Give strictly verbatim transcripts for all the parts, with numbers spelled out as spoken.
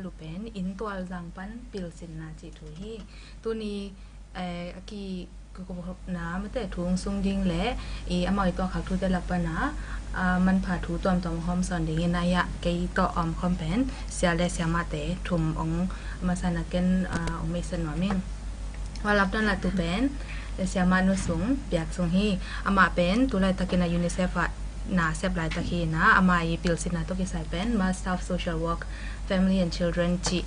Lu pen inn tualzang pan pilsinna cih thu hi. Tuni eh, a ki kikupna mate thu hong sung ding le i amau i tuahkhak thute lak pana ah, manpha thu tuamtuam hong hawmsawn dingin a hiah kei tawh a om khawm pen sia le siamahte thum hong masa na ken ah, hong meisa nuam ing. Walap dawnlatu pen siamah Nu Sung Piak Sung hi. Amah pen tulaitakin a UNICEF ah na sep laitak hi na, amah i pilsinna tawh kisai pen Master of Social Work, Family and Children cih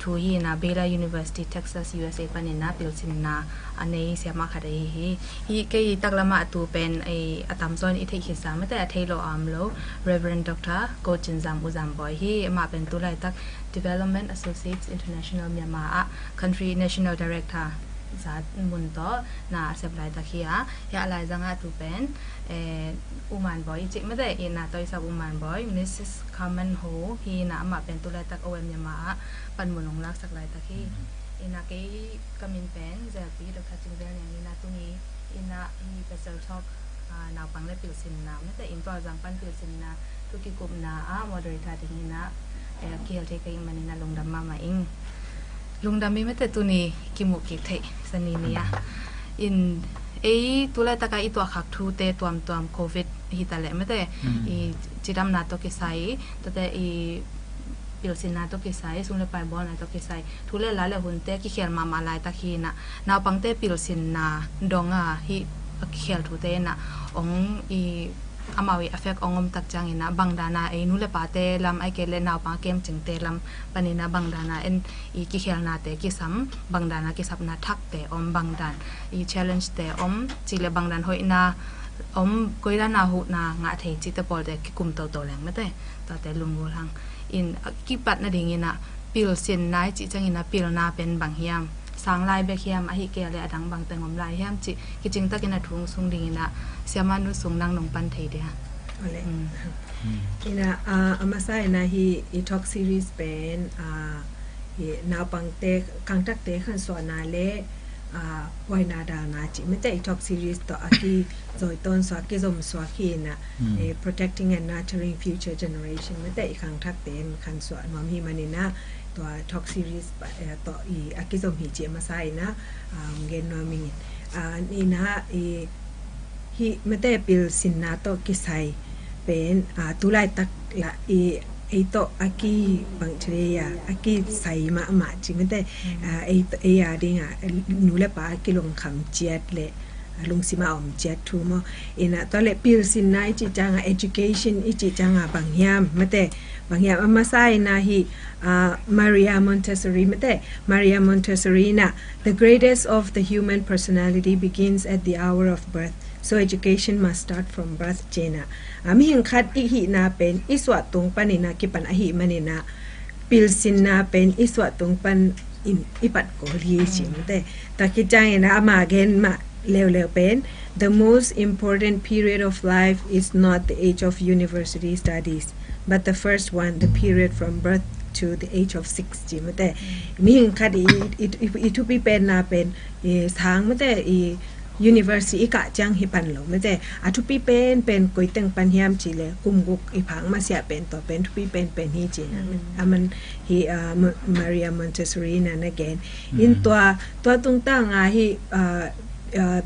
thu hi na, Baylor University, Texas, U S A panin na pilsinna a nei siamah khat ahi hi. Hi kei i taklamah a tu pen ei a tamzaw in i theih khitsa mate a thei lo a om lo Reverend Doctor Ko Cin Zam U Zam Bawi hi. Amah pen tulaitak Development Associates International Myanmar ah Country National Director za mun tawh na a sep laitak hi a, hiah laizang ah tu pen eh, U Man Bawi i cih mate i na tawh i sap U Man Bawi, Missus Carmen Ho hi na, amah pen tulaitak O M Myanmar ah panmun hong laksak laitak hi. I na kei ka min pen Zelpi Doctor Cing Zel Niang hi na, tuni i na hi Pastor Talk ah, naupang le pilsinna mate inn tualzang pan pilsinna thu kikupna ah moderator ding hi na eh, kihel thei ka ing manin a lungdam mahmah ing. Lungdam i mate tuni kimuh kik theih sani ni a. In ei tulaitaka i tuahkhak thute tuamtuam Covid hi ta leh mate i cidamna tawh kisai, tate i pilsinna tawh kisai, sum le pai bawlna tawh kisai thu le la le hunte kikhel mahmah laitak hi na, naupangte pilsinna dong a hi a kikhel thute na ong i amau i affect ong om tak ciangin a bangdana ei nu le pate lam ai kei le naupang a kemcingte lam panin a bangdana en i kikhelnate kisam, bangdana kisapna thakte om, bangdan i challenge te om, ci le bangdan hoihna om, koidana huhna ngah thei cite pawlte kikum toto leng mate, tate lungul hang. In a kipat nadingin a pilsinna i cih ciangin a pilna pen bang hiam, sang lai bek hiam, ahi kei le a dang bangteng om lai hiam cih kicing takin a thu hong sung dingin a siamah Nu Sung nang nong pan thei dia. Ole. Ina a masa ina hi i talk series pen a hi naupangte, khangthakte khansuahna le a huaina dalna cih mate i talk series tawh a kizawitawn suak, kizom suak hi ina eh, Protecting and Nurturing Future Generation mate i khangthakte in khansuah nuam hi manin a tua talk series tawh i a kizom hi cih a masa ina a hong gen nuam ing. A nihna i hi mate pilsinna tawh kisai pen a tulaitak la i ei tawh a ki bangci le a a kisai mahmah ci mate a ei a ding a nu le pa a kilungkham ciat le a lungsima om ciat thu maw. Ina tua le pilsinna i cih cianga education i cih cianga bang hiam mate, bang hiam a masa ina hi a Maria Montessori mate, Maria Montessori na the greatest of the human personality begins at the hour of birth. So education must start from birth cina. A mihing khat i hihna pen i suah tung panina kipan ahi manina pilsinna pen i suah tung pan in i pat ko li cimte. Takicang ina ama gen ma leuleu pen the most important period of life is not the age of university studies, but the first one, the period from birth to the age of sixty mate. Mihing khat i, i, i, i thupi pen na pen i sang mate i university i kah ciang hi pan lo mate. A thupi pen pen koi teng pan hiam ci le kum guk i phang masiah pen tua pen thupi pen pen hi ci na. A man hi a Maria Montessori na na gen in tua tua tungtang a hi a a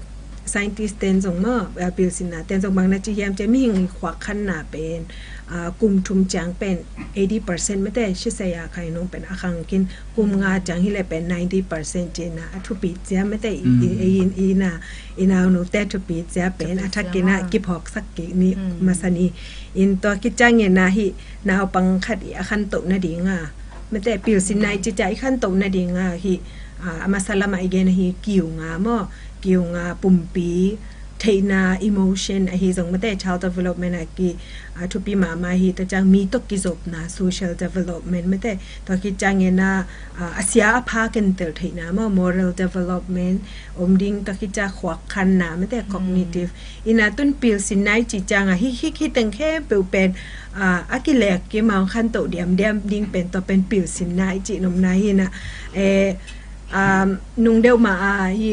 scientist ten zong maw a pilsinna ten zong bang na ci hiam ci a mihing i khuak khanna pen a kum thum ciang pen eighty percent mate sisaya khai nung pen a khang kin kum nga ciang hi le pen ninety percent cina a thupi cia mate i i i na i nau nu te thupi cia pen a thak kina kiphawk sak ki ni masa ni in tua kicang ina hi naupang khat i a khantoh na dinga mate pilsinna i cicia i khantoh na dinga hi a masa lama i gen hi kiu nga maw kiu nga pumpi theihna emotion ahi zong mate child development a ki a thupi mahmah hi ta ciang mi tawh kizopna social development mate tua kicang ina a sia a pha kentel theihna maw moral development om ding tua kicia khuak khanna mate cognitive ina tun pilsinna i ci cianga hi hi hi teng khempeuh pen a a kilek ki maw khantoh diamdiam ding pen tua pen pilsinna i ci nomna hi na e nung deuh ma a hi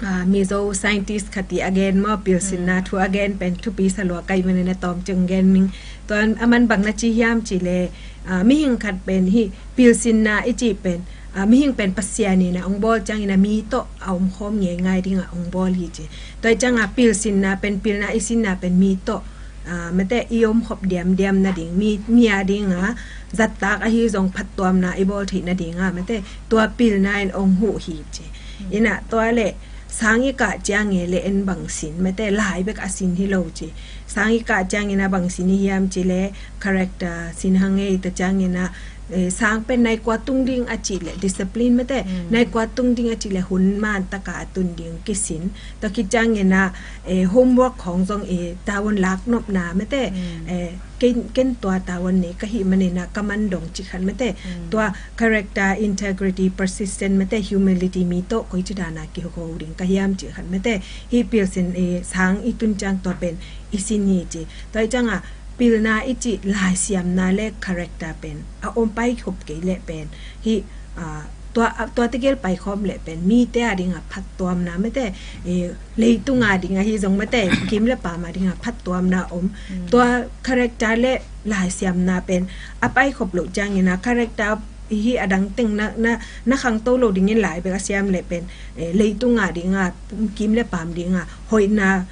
Ah, Mizo scientist khat i a gen maw, pilsinna thu a gen pen thupi sa lua ka hih manin a tawm ciang gen ning. Tua a man bang na ci hiam cih leh, ah, mihing khat pen hih pilsinna i cih pen, ah, mihing pen Pasian in a hong bawl ciangin a mi tawh a omkhawm ngeingai dingah hong bawl hi ci. Tua ciangah pilsinna pen, pilna i sinna pen mi tawh, ah, mate, i omkhop diamdiam nading, mi, mi a dingah zattak ahi zong phattuamna i bawl theih nadingah, mate, tua pilna in hong huh hi ci. Inah tua leh sang i kah ciangin leh en bang sin, mate, lai bek a sin hi lo ci. Sang i kah ciangin a bang sin i hiam cih leh character sin hang ei. Tua ciangin a, eh, sang pen nai kua tung ding a cih leh discipline, mate, nai kua tung ding a cih leh hun man taka a tun ding kisin. Tua khit ciangin a, eh, homework khawng zong, eh, tavuan laknopna, mate, eh, ken, ken tua tavuan nei ka hih manin a ka man dong cih khat, mate. Tua character, integrity, persistence, mate, humility, mi tawh koici dana kiho ding ka hiam cih khat, mate. Hih pilsin, eh, sang i tun ciang tua pen i sin hi ci. Tua hi ciangah pilna i cih laisiamna le character pen a om paikhop kei leh pen hih, ah, tua, tua tegel paikhawm leh pen mite a dingah phattuamna, mate, eh, leitung a ding ahi zong, mate, kim le pam a dingah phattuamna om. Tua character le laisiamna pen a paikhop loh ciangin a character hih a dang teng na, na, na khangto lo dingin lai bek a siam leh pen, eh, leitung a dingah, kim le pam dingah hoihna,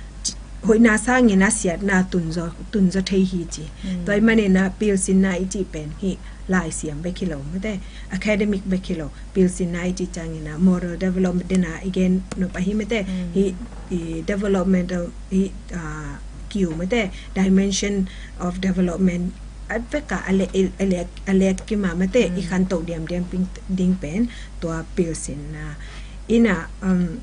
hoihna sangin a siatna tun zaw, tun zaw thei hi ci. Tua hih manin a pilsinna i cih pen hih laisiam bek hi lo, mate, academic bek hi lo. Pilsinna i cih ciangin a moral development dena i gen nop ahi, mate. Hih, i developmental, hih, ah, kiu, mate, dimension of development a veka a le, a le, a le kima, mate, i khantoh diamdiam ding pen tua pilsinna. Inah, um,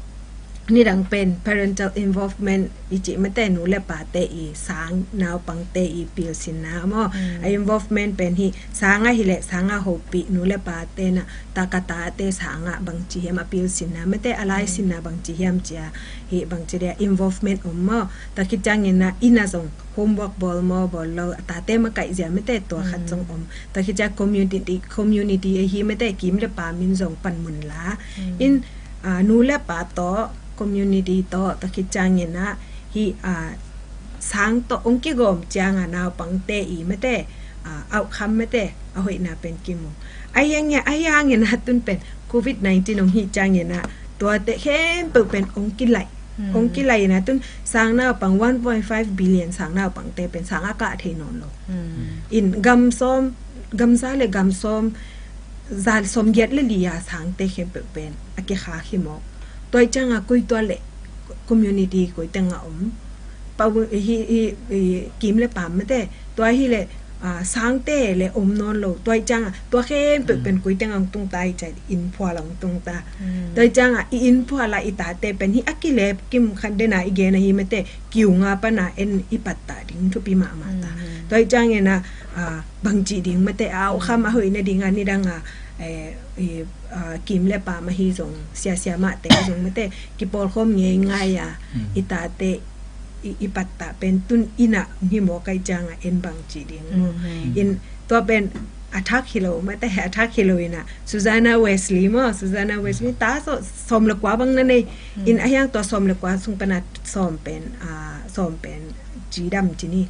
nidang pen parental involvement i cih, mate, nu le pate i sang naupangte i pilsinna maw. A involvement pen hih sang ahih leh sang a hopih nu le pate na, ta ka tate sangah bangci hiam a pilsinna, mate, a laisinna bangci hiam cia, hih bangci dia involvement om maw. Tua khit ciangin a inn a zong homework bawl maw bawl lo, a tate makaih zia, mate, tua khat zong om. Tua khit ciang community, community ahi, mate, kim le pam in zong panmun la. In, ah, nu le pa tawh, community tawh, tua khit ciangin a hih, ah, sang tawh hong kigawm ciangah naupangte i, mate, ah, outcome, mate, a hoihna pen kimu. Ahi hangin, ahi hangin a tun pen covid nineteen hong hih ciangin a tuate khempeuh pen hong kilaih. Hong kilaih in a tun sang naupang one point five billion sang naupangte pen sang a kah thei nawn lo. In gam sawm, gam za le gam sawm, za sawmgiat le li a sangte khempeuh pen a kikhak hi mawk. Tua hi ciangah koi tua le community koi tengah om. Pau hi, hi, hi, kim le pam, mate. Tua hi le, ah, sangte le om nawn lo. Tua hi ciangah tua khempeuh pen koi tengah hong tungta hi ciah, inn phual hong tungta. Tua hi ciangah i inn phual a i tate pen hih a kilep kim khat dena i gen ahi, mate, kiu nga pana en i pattah ding thupi mahmah ta. Tua hi ciangin a, ah, bangci ding, mate, a outcome a hoih nading a nidang a, eh, i, ah, kim le pam ahi zong, sia siamahte ahi zong, mate, kipawlkhawm ngeingai a i tate i, i pattah pen tun inn ah hong hi mawk ahih ciangah en bangci ding. In tua pen a thak hi lo, mate, a thak hi lo in a Susanna Wesley maw, Susanna Wesley ta sawm le kua bang na nei. In a hiang tua sawm le kua sung pana sawm pen, ah, sawm pen cidam ci ni.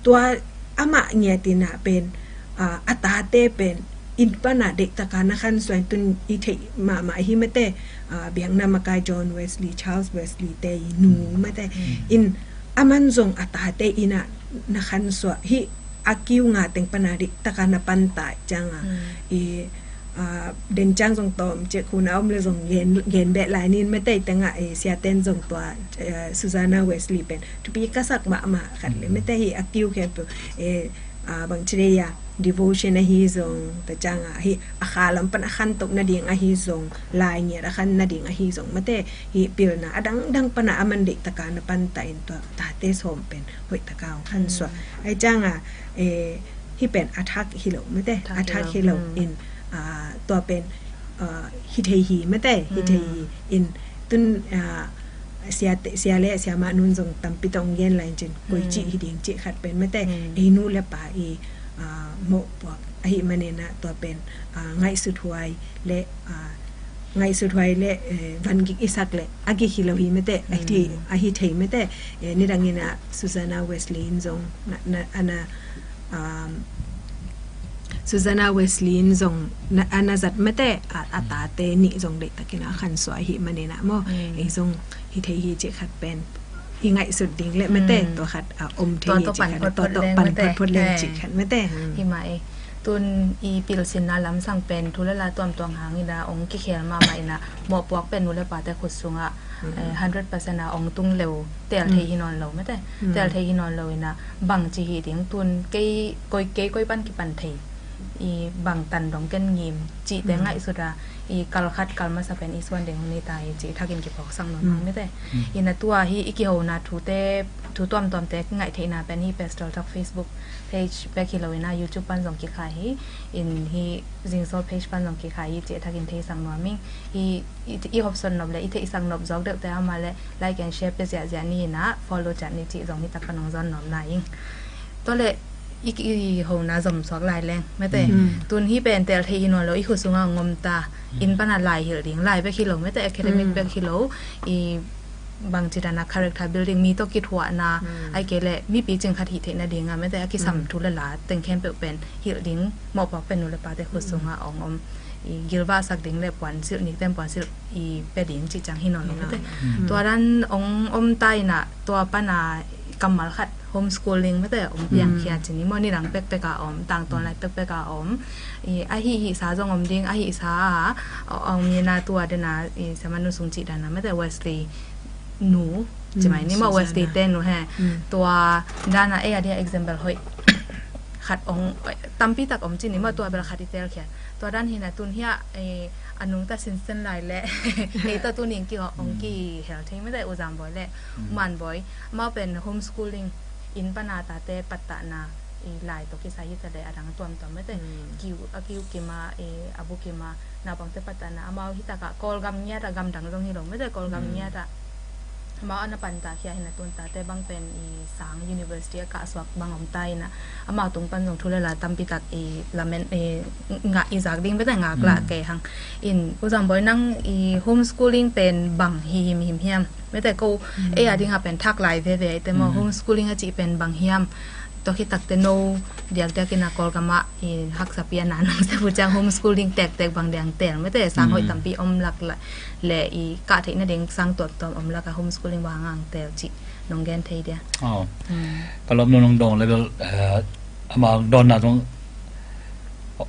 Tua amah ngiat in a pen, ah, a tate pen inn pana deihtaka na khansuah in tun i theih mahmah hi, mate, ah, biakna makai John Wesley, Charles Wesley te i nu, mate. In a man zong a tate inn ah na khansuah hi, a kiu nga teng pana deihtaka na panta ciangah i, ah, den ciang zong tawm ciek hun a om le zong gen, gen beh lai nin, mate, tengah, eh, siaten zong tua, eh, Susanna Wesley pen thupi ka sak mahmah khat le, mate, hi a kiu khempeuh, eh, ah, bangci dei a devotion ahi zong, ta ciangah hi a kha lam pan a khantoh nading ahi zong, lai ngiat a khan nading ahi zong, mate, hi pilna a dangdang pana a man deihtaka na panta in tua tate sawm pen hoihtaka hong khansuah. Ahih ciangah, eh, hi pen a thak hi lo, mate, a thak hi lo. In, ah, tua pen, ah, hi thei hi, mate, hi thei hi. In tun, ah, sia te, sia le siamah nun zong tampi tawh hong gen lai in cin, koici hi ding cih khat pen, mate, ei nu le pa i, ah, mawhpuak ahih manin a tua pen, ah, ngaihsut huai le, ah, ngaihsut huai le, eh, van gik i sak le a gik hi lo hi mete, a hi thei, a hi thei mete. Eh, nidangin a Susanna Wesley in zong na, na, ana, um, Susanna Wesley in zong na, ana zat mete, a, a tate nih zong deihtakin a khansuah hi manina maw. Ei zong hi thei hi cih khat pen i ngaihsut ding le mete, tua khat a om thei hi cih khat, tua tua pan photphot leng cih khat mete. Hi mah ei. Tun i pilsinna lamsang pen thu le la tuamtuam hangin a ong kikhel mahmah in a, mawhpuak pen nu le pate khut sungah, eh, hundred percent a ong tung leu, tel thei hi nawn lo mete. Tel thei hi nawn lo in a, bangci hi ding tun kei koi, kei koi pan kipan thei, i bangtan dong ken ngim cihte ngaihsut a, i kal khat kal masa pen i suan ding hun hi ta hi cih thakin kiphawksak nawn hang mete. In a tua hi i kihona thute, thu tuamtuamte ngaih theihna pen hi Pastoral Talk Facebook page bek hi lo in a, YouTube pan zong kikhai hi, in hi Zingsawl page pan zong kikhai hi cih thakin theisak nuam ing. Hi i, i hopsawn nop le i theihsak nop zawk deuhte ama le like and share pia ziahziah ni in a, follow ciat ni cih zong hi tak pan hong zawn nuam lai ing. Tua le i, i hona zom suak lai leng mete. Tun hi pen tel thei hi nawn lo, i khut sungah ngom ta, inn pana lai hilh ding lai bek hi lo mete, academic bek hi lo, i bangci dana character building, mi tawh kithuahna, ai kei le mipi cing khat hih theihna dinga mete a kisam thu le la teng khempeuh pen hilh ding mawhpuak pen nu le pate khut sungah ong om, i gilvahsak ding le puansilh, nikten puansilh i pia ding cih ciang hi nawn lo mete. Tua dan ong om ta in a, tua pana kammal khat homeschooling mete ong piangkhia ci ni maw, nidang pekpek a om, tangtawn lai pekpek a om. I, a hih hihsa zong om ding, a hihsa a, a, a om in a tua dena, i, Siamah Nu Sung cih dana mete Wesley nu, ci mai ni maw, Wesley te nu he. Tua dana ei a dia example hoih khat ong, tampi tak om ci ni maw, tua bel khat i telkhia. Tua dan hi na tun hiah, i, a nungta sinsen lai le ei tawh tuning kiho ong kihel thei mete, U Zam Bawi le U Man Bawi. Amau pen homeschooling, inn pana tate pattahna, i lai tawh kisai hi ta le a dang tuamtuam mete. Kiu, a kiu kima, i a bu kima naupangte pattahna amau hi takah Kawlgam ngiata, gamdang zong hi lo mete, Kawlgam ngiata amau ana pantah khia hi na tun tate bang pen i sang university a kahsuak bang om ta in a, amau tung pan zong thu le la tampi tak i lamen, i ngah i zak ding mete ngak lah kei hang. In U Zam Bawi nang i homeschooling pen bang hi himhim hiam? Mete ko ei a dinga pen thak lai veve ai te maw, homeschooling a cih pen bang hiam? Tua khit takte no diakdiak in a Kawlgam ah i haksa pi a na nang se bu ciang homeschooling tektek bang diang tel mete, sang hoih tampi om lak le i kah theih nading sang tuamtuam om lak a homeschooling bang hang tel cih nong gen thei dia? Ka lawm nong dong le bel, eh, ama dawnna zong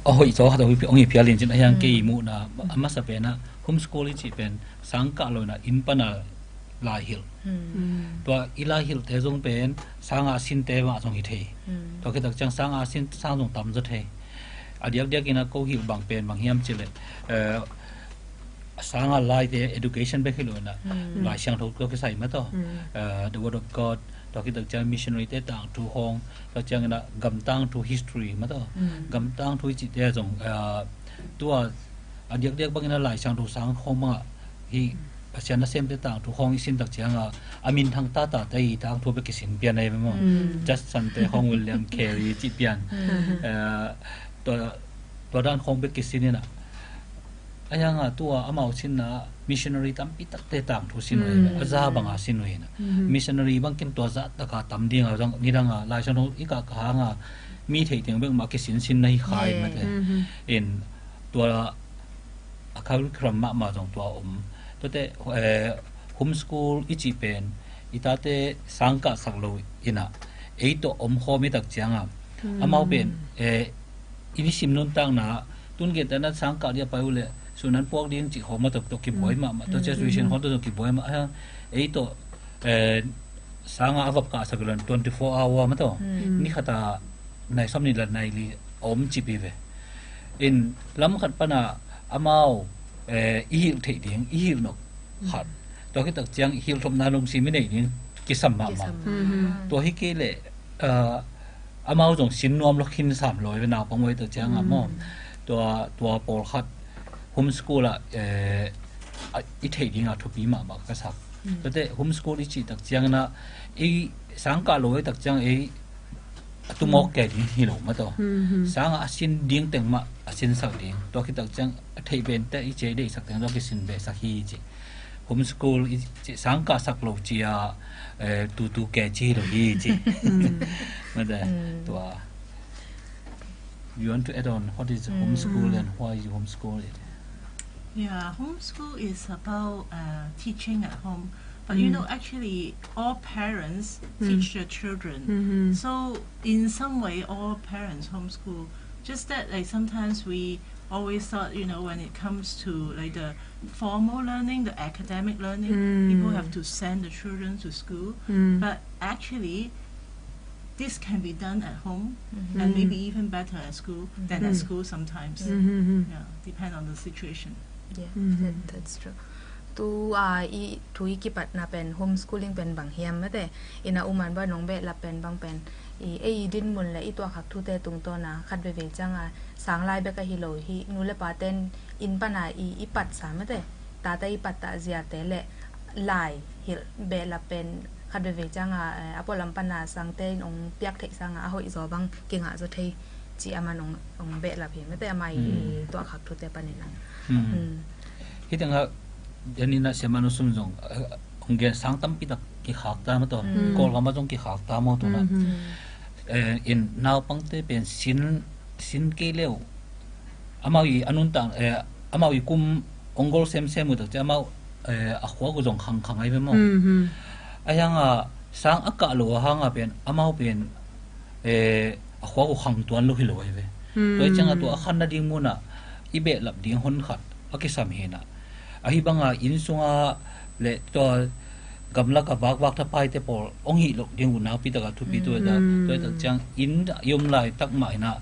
a hoih zaw khat a hoih pi, hong hi phial in cin a hiang kei muhna a masa pen a homeschooling cih pen sang kah lo in a inn pana lai hilh. Tua i lai hilhte zong pen sanga sinte mah zong hi thei. Tua khit tak ciang sanga sin sang zong tam zaw thei. A diakdiak in a ko hilh bang pen bang hiam cih leh, eh, sanga laite education bek hi lo in a, Lai Siangtho tua kisai mah tawh, eh, the Word of God, tua khit tak ciang missionary te tangthu khawng, tua ciang in a gam tangthu history mah tawh, gam tangthu i cihte zong, eh, tua a diakdiak bangin a Lai Siangtho sang khawng bangah hi Pasian nasemte tangthu khawng i sin tak cianga a minthang tatate i tangthu bek kisin pian ahi ve maw. Judson te khawng, William Carey cih pian. Eh, tua, tua dan khawng bek kisin in a, a hianga tua amau sinna missionary tampi takte tangthu sin uh ahi ve, a za banga sin uh hi na. Missionary bangkin tua zah taka tam dinga zong nidanga Lai Siangtho i kah kah hanga mi theih teng bek mah kisin sin na hi khai mate. In tua a curriculum mahmah zong tua om. Tuate, eh, homeschool i cih pen i tate sang kahsak lo in a, ei tawh om khawm i tak cianga amau pen, eh, i nisim nuntakna tun gentehna sang kah dia pai uh leh sun an puak ding cih khawm a tawh, tawh kibuai mahmah, tua cia tuition khawm tawh, tawh kibuai mah a, ei tawh, eh, sanga a vap kahsak lo in twenty four hour mah tawh ni khata nai sawm nih la nai li a om cip hi ve. In lam khat pana amau, eh, i hilh theih ding, i hilh nop khat, tua khit tak ciang i hilh thopna lungsim i neih ding kisam mahmah. Tua hi kei leh, eh, amau zong sin nuam lo khin sam lo i ve, naupang uh i tak cianga maw. Tua, tua pawlkhat homeschool ah, eh, a, i theih dinga thupi mahmah ka sak. Tuate homeschool i cih tak ciangin a, i sang kah lo i tak ciang ei a tumawk kei ding hi lo mah tawh. Sangah a sin ding teng mah a sinsak ding. Tua khit tak ciang a theih bente i ci a i deihsak teng tawh kisin behsak hi ci. Homeschool i ci, sang kahsak lo ci a, eh, tutu kei ci hi lo hi ci. Mate, tua. You want to add on what is homeschool and why you homeschool it? Yeah, homeschool is about uh, teaching at home. But you know, actually, all parents teach their children. So, in some way, all parents homeschool. Just that, like, sometimes we always thought, you know, when it comes to, like, the formal learning, the academic learning, people have to send the children to school. But actually, this can be done at home and maybe even better at school than at school sometimes. Yeah, depend on the situation. Yeah, that, that's true. Tu a i thu i kipatna pen homeschooling pen bang hiam mate, ina uman ba nong behlap pen bang pen i ei i dinmun le i tuahkhak thute tungtawna khat veve cianga sang lai bek ahi lo hi, nu le paten inn pana i, i patsa mate, tate i pattah ziate le lai hilh behlap pen khat veve cianga, eh, a pualam pana sangte in ong piak theih sanga a hoih zaw bang kingah zaw thei ci a man ong, ong behlap hi mate, ama i, i tuahkhak thute panina. Hih tengah, janina siamanu sum zong, eh, ong gen sang tampi tak kikhak ta maw tawh. Kawlgam ah zong kikhak ta maw tawh na. Eh, in naupangte pen sin, sin kei leu amau i a nuntak, eh, amau i kum ong gol semsem uh tak ciang amau, eh, a khuak uh zong khangkhang ai ve maw. A hianga sang a kah lo a hanga pen amau pen, eh, a khuak uh khang tuan lo hi lo ai ve. Tua i cianga tua a khan nading munah i behlap ding hon khat a kisam hinah. Ahi banga inn sunga le tua gamlaka vakvak thapaite pawl ong hih loh ding uh nakpi taka thupi tua ta. Tua i tak ciang inn i om laitak mah inah,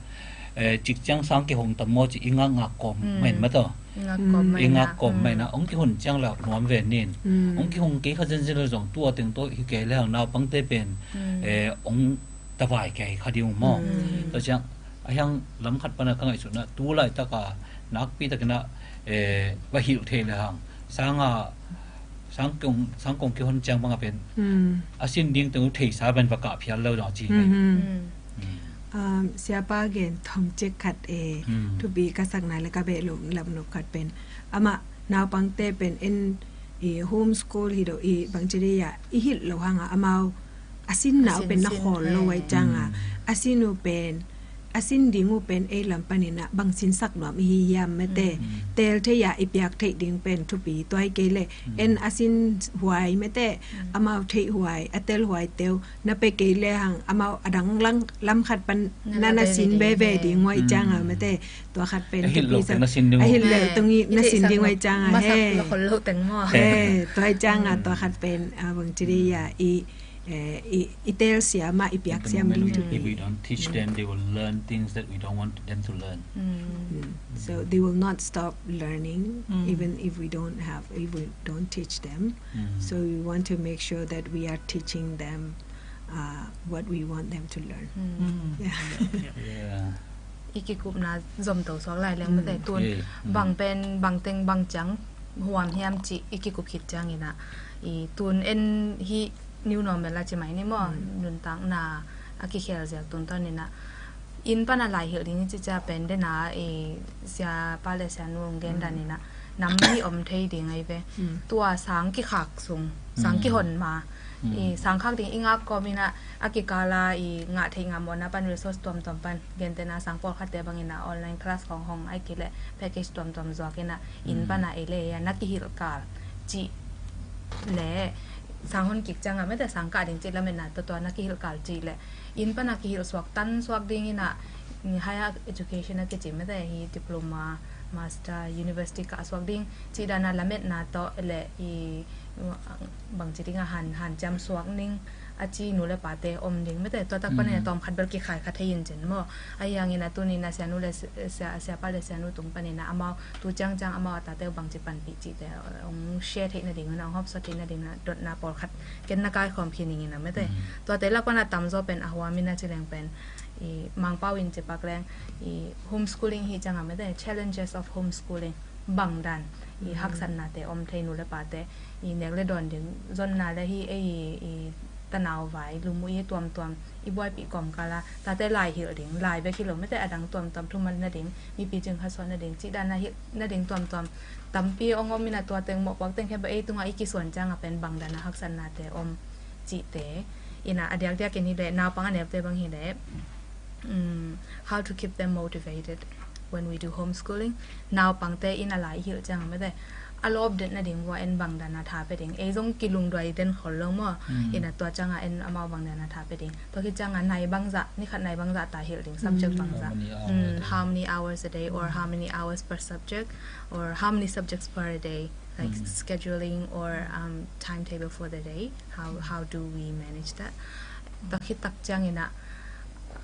eh, cik ciang sang kihong tam maw ci i ngakngak kawm mahin mah tawh. I ngak kawm mahinah ong kihon ciang lak nuam ve nin. Ong kihong kei kha zenzen lo zong tua teng tawh hi kei le hang naupangte pen, eh, ong tavai kei kha ding uh maw. Tua ciang a hiang lam khat pana ka ngaihsutna tu laitaka nakpi takinah, eh, va hilh thei le hang sanga sang kong, sang kong kihon ciang banga pen a sin ding teng uh theisa pen va kah phial lo dong a ci hi. Um, siapa gen thong cek khat, eh, thupi ka sakna le ka behlap nop khat pen amah naupangte pen en, eh, homeschool hi lo i bangci dei a i hilh lo hanga amau a sinna uh pen na khawl lo ai cianga a sin uh pen a sin ding uh pen ei lam paninah bang sinsak nuam i hi hiam mate, tel thei a i piak theih ding pen thupi tua hi kei le en a sin huai mate, amau theih huai a tel huai teu na pe kei le hang amau a dang lam khat pan na na sin veve ding uh ai cianga mate, tua khat pen a hilh lo teng na sin ding uh ai cianga he. Tua ai cianga tua khat pen, ah, bangci dei a i, eh, i, i tel siam a i piak siam ding thupi. If we don't teach them, they will learn things that we don't want them to learn. So they will not stop learning even if we don't have, if we don't teach them. So we want to make sure that we are teaching them, uh, what we want them to learn. Yeah. I kikupna zomto suak lai leng mate tun bang pen bang teng bang ciang huam hiam cih i kikup khit cianginah i tun en hih new normal a ci mai ni maw, nuntakna a kikhel ziak tungtawninah inn pana lai hilh ding i cicia pen dena i siapa le sianu ong gen daninah nam hi om thei ding ai ve. Tua sang kikhak sung, sang kihon ma i sang khak ding i ngak kawminah a kikala i ngah theih ngam awna pan resource tuamtuam pan gentena sang pawlkhatte bangina online class khawng hong ai kei leh package tuamtuam zuakinah inn pana ei le ei a na kihilh kal cih le sang hon kik cianga mete sang kah ding cih lametna tuatua na kihilh kal cih le inn pana kihilh suak tan suak dinginah higher education a kici mete hi diploma, master, university kah suak ding cih dana lametna tawh le i bangci dinga han, hanciam suak ning a ci nu le pate om ding mete tua tak panin a tawm khat bel kikhai kha thei in cin maw. Ahi hangin a tunin a sianu le sia, siapa le sianu tung panin a amau tu ciangciang amau a tate uh bangci panpih cihte ong share theih nading una ong hopsaw theih nading una dotna pawlkhat ken na kaikhawm khin ingin a mete. Tuate lak pana tamzaw pen a huamin a ci leng pen i Mangpau in ci pak leng i homeschooling hi cianga mete challenges of homeschooling bangdan i haksatnate om thei nu le pate i nek le dawn ding zonna le hi ei i tanau vai lum uh i tuamtuam i buaipih kawmkal a, tate lai hilh ding, lai bek hi lo mete, a dang tuamtuam thuman nading, mipi cing khat suah nading, cih dan a hilh nading tuamtuam tampi hong om in a, tua teng mawhpuak teng khempeuh ei tungah i kisuan ciang a pen bang dan a haksatnate om cihte in a, a diakdiak in hi leh naupang a neute bang hi leh, um, how to keep them motivated when we do homeschooling. Naupangte in a lai i hilh ciang a mete, a lawp det nading vua en bang dan a tha pe ding. Ei zong kilungduai den khol lo maw. Mm. In a tua ciang a en amau bang dan a tha pe ding. Tua khit ciang a nai bangzah, ni khat nai bangzah ta hilh ding, subject bangzah. How many hours a day? Mm, how many hours a day or how many hours per subject or how many subjects per day, like scheduling or, um, timetable for the day. How, how do we manage that? Tua khit tak ciang in a,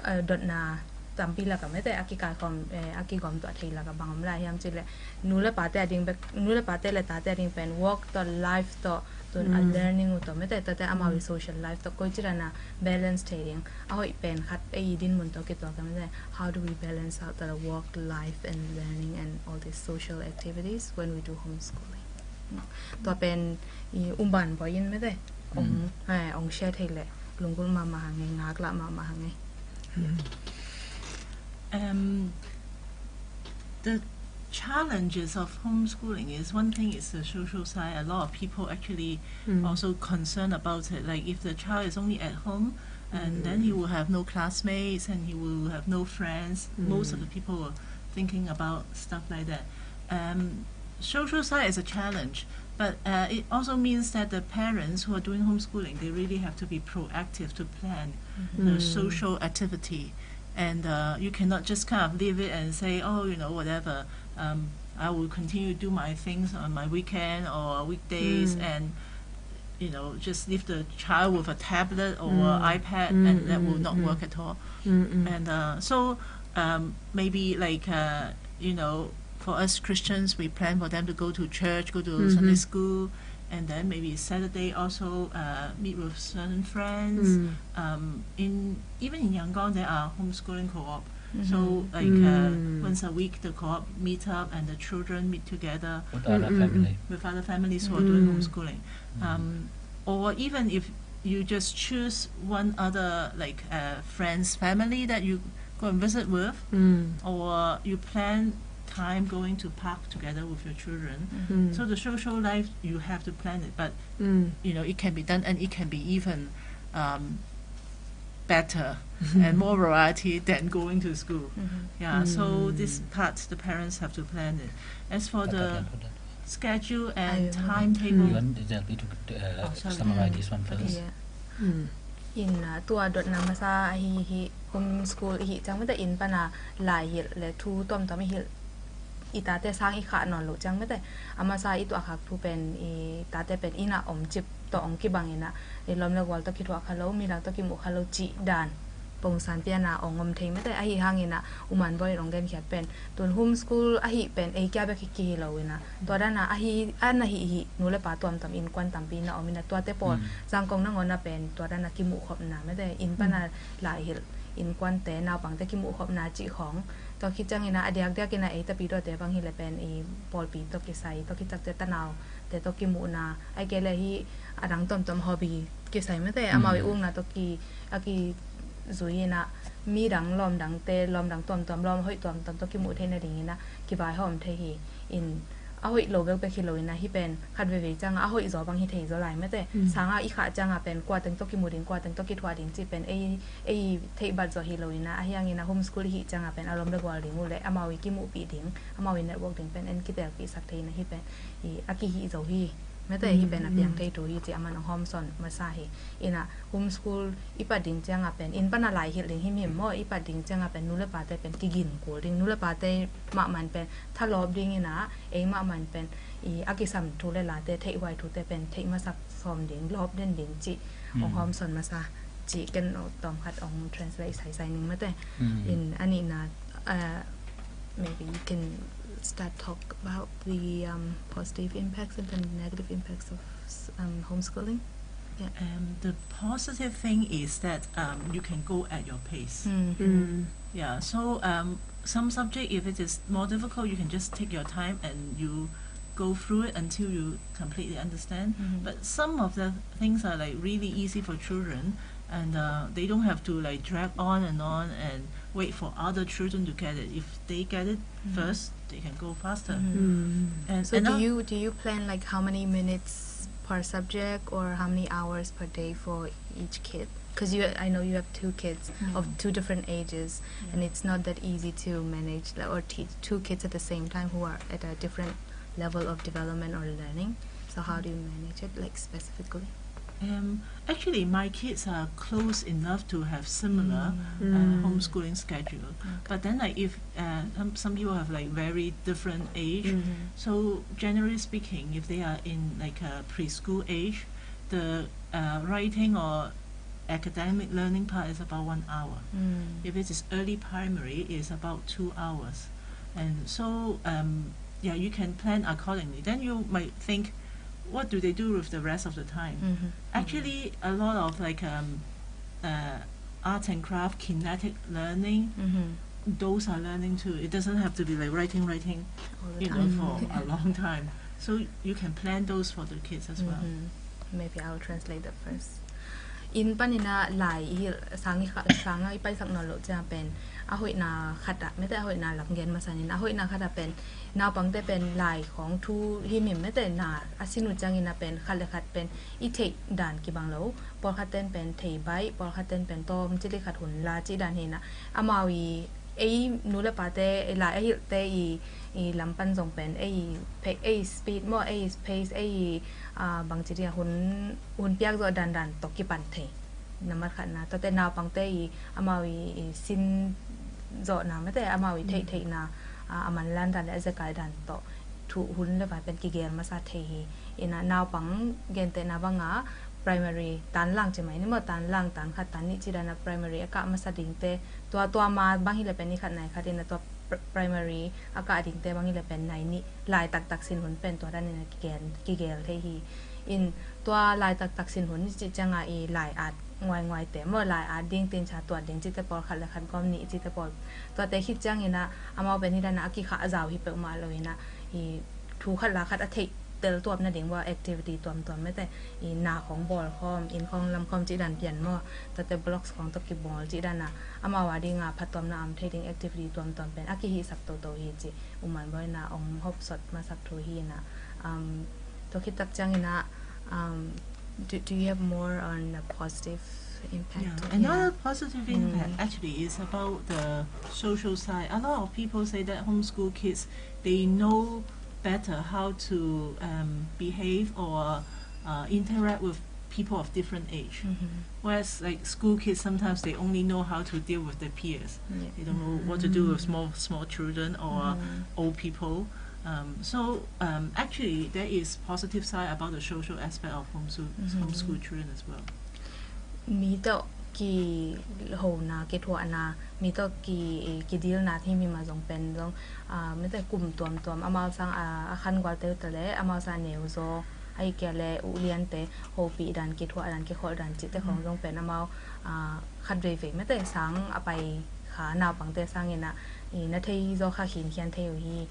uh, dotna tampi lak a mete, a kikaikhawm, eh, a kigawm tuah thei lak a bang om lai hiam cih leh, nu le pate a ding bek, nu le pate le tate a ding pen work tawh, life tawh, tun a learning uh tawh mete, tate amau i social life tawh koi ci dan a balance thei ding. A hoih pen khat ei i dinmun tawh kituak a mete, how do we balance out the work life and learning and all these social activities when we do homeschooling? Tua pen i umban bawi in mete, ong, eh, ong share thei leh lunggulh mahmah hang e, ngaklah mahmah hang e. Um, the challenges of homeschooling is, one thing is the social side. A lot of people actually also concerned about it. Like, if the child is only at home, and then he will have no classmates and he will have no friends. Most of the people are thinking about stuff like that. Um, social side is a challenge, but, uh, it also means that the parents who are doing homeschooling, they really have to be proactive to plan the social activity. And, uh, you cannot just kind of leave it and say, "Oh, you know, whatever, um, I will continue to do my things on my weekend or weekdays," and, you know, just leave the child with a tablet or a iPad, and that will not work at all. And, uh, so, um, maybe, like, uh, you know, for us Christians, we plan for them to go to church, go to Sunday school, and then maybe Saturday also, uh, meet with certain friends. Um, in, even in Yangon, there are homeschooling co-op. So, like, uh, once a week, the co-op meet up and the children meet together with other families who are doing homeschooling. Um, or even if you just choose one other, like, uh, friend's family that you go and visit with, or you plan time going to park together with your children. So the social life, you have to plan it, but, you know, it can be done, and it can be even, um, better and more variety than going to school. Yeah, so this part, the parents have to plan it. As for the schedule and timetable, you want to, uh, summarize this one first? Yeah. In, uh, tua dotna masa ahi hi, homeschool i hih ciang mete, inn pana lai hilh le thu tuamtuam i hilh, i tate sang i khah nawn loh ciang mete, a masa i tuahkhak thu pen i tate pen inn a om cip tawh ong kibang in a, i lawm le gual tawh kithuah kha lo, midang tawh kimuh kha lo cih dan pongsan pian a ong om thei mete. Ahi hangin a, U Man Bawi in ong genkhiat pen, tun homeschool ahi pen ei kia bek hi kihi lo in a, tua dan a ahi, a na hih hih nu le pa tuamtuam innkuan tampi na om in a, tuate pawl Zangkong nangawn a pen tua dan a kimuhkhopna mete, inn pana lai hilh innkuante, naupangte kimuhkhopna cih khawng. Tua khit ciangin a, a diakdiakin a, ei tapidawte bang hi le pen i pawlpi tawh kisai, tua khit takte tanaute tawh kimuhna, ahih kei le hih a dang tuamtuam hobby kisai mete, amau i ukna tawh ki, a kizui in a, midang lawmdangte, lawmdang tuamtuam, lawm hoih tuamtuam tawh kimuh theih nadingin a kivaihawm thei hi. In a hoih lo bekbek hi lo in a, hih pen khat veivei ciang a, a hoih zaw bang hi thei zaw lai mete. Sangah i khah ciang a pen kua teng tawh kimu ding, kua teng tawh kithuah ding cih pen ei, ei theih bat zaw hi lo in a, ahi hangin a homeschool i hih ciang a pen a lawm le gual ding uh le amau i kimuhpih ding, amau i network ding pen en kitelpihsak thei in a, hih pen i a kihih zo hi. Mete, hih pen a piang thei thu hi ci a man ong hawmsawn masa hi. In a homeschool i pat ding ciang a pen, inn pana lai hilh ding himhim maw, i pat ding ciang a pen nu le pate pen kigin kul ding, nu le pate mahmah in pen thalawp ding in a, ei mahmah in pen i a kisam thu le late, theihhuai thute pen theih masak sawm ding, lawp den ding cih ong hawmsawn masa cih ken tawm khat ong translate saisai ning mete. In a nihna, uh, maybe you can start talk about the, um, positive impacts and the negative impacts of, um, homeschooling. Yeah. Um, the positive thing is that, um, you can go at your pace. Yeah, so, um, some subject, if it is more difficult, you can just take your time and you go through it until you completely understand. But some of the things are, like, really easy for children, and uh, they don't have to, like, drag on and on and wait for other children to get it. If they get it first, they can go faster. And So and do now- you do you plan, like, how many minutes per subject or how many hours per day for each kid? Because you, I know you have two kids of two different ages, and it's not that easy to manage, like, or teach two kids at the same time who are at a different level of development or learning. So how do you manage it, like, specifically? Um, actually, my kids are close enough to have similar uh, homeschooling schedule. But then, like, if uh, some, some people have, like, very different age, so generally speaking, if they are in, like, a preschool age, the uh, writing or academic learning part is about one hour. If it is early primary, it's about two hours. And so, um, yeah, you can plan accordingly. Then you might think, what do they do with the rest of the time? Actually, a lot of, like, um, uh, art and craft, kinetic learning, those are learning too. It doesn't have to be, like, writing, writing, All the you know, time. for a long time. So you can plan those for the kids as well. Maybe I'll translate that first. In panina lai i hilh sang i kha, sang i paisak nawn loh ciang pen a hoihna khat ah, mete a hoihna lam gen masa ning, a hoihna khat ah pen naupangte pen lai khawng thu himhim, mete na a sin uh ciangin a pen khat le khat pen i theih dan kibang lo. Pawlkhat ten pen thei baih, pawlkhat ten pen tawm cili khat hun la cih dan hi na, amau i ei nu le pate, ei lai a hilhte i, i lam pan zong pen ei pe-, ei speed maw, ei pace, ei, ah, bangci dia hun, hun piak zawh dandan tawh kipan thei. Nambat khatna, tuate naupangte i amau i, i sin zawhna, mete amau i theihtheihna, ah, a manlan dan le a zekai dan tawh thu hun le vai pen kigel masa thei hi. Ina naupang gentehna banga primary tan lang ci mai ni maw, tan lang, tan khat, tan nih ci dana primary a kah masa dingte, tua, tua ma bang hi le pen ni khat nai khat ina tua pr-, primary a kah dingte bang hi le pen nai nih lai taktak sin hun pen tua dan ina kigel, kigel thei hi. In tua lai taktak sin hun ni ci cianga i lai at nguainguaite maw, lai at ding, tincha tuat ding cite pawl, khat le khat gawm nih cite pawl, tuate khit ciangina amau pen hi dana a kikhah a zau hi peuhmah lo ina i thu khat la khat a theih tel tuam nading bua activity tuamtuam, mete i na khawng bawl khawm, inn khawng lam khawm cih dan pian maw, tuate blocks khawng tawh kibawl cih dana amau a dinga phattuamna om thei ding activity tuamtuam pen a kihihsak toto hi ci U Man Bawi ina ong hopsot masak thu hi ina, um, tua khit tak ciangina, um, do, do you have more on a positive impact? Yeah, another positive impact actually is about the social side. A lot of people say that homeschool kids, they know better how to um, behave or uh, interact with people of different age. Whereas, like, school kids, sometimes they only know how to deal with their peers. They don't know what to do with small small children or old people. Um, so um, actually, there is positive side about the social aspect of homeschool, homeschool children as well. Mi tawh kihona, kithuahna, mi tawh ki, kidilna himhim a zong pen zong, ah, mete kum tuamtuam amau sang a, a khangualte uh ta le amau sang a neuzaw, ahih kei le uliante hopih dan, kithuah dan, kikholh dan cihte khawng zong pen amau, ah, khat veivei, mete sang a pai kha naupangte sangina i na thei zaw kha khinkhian thei uh hi.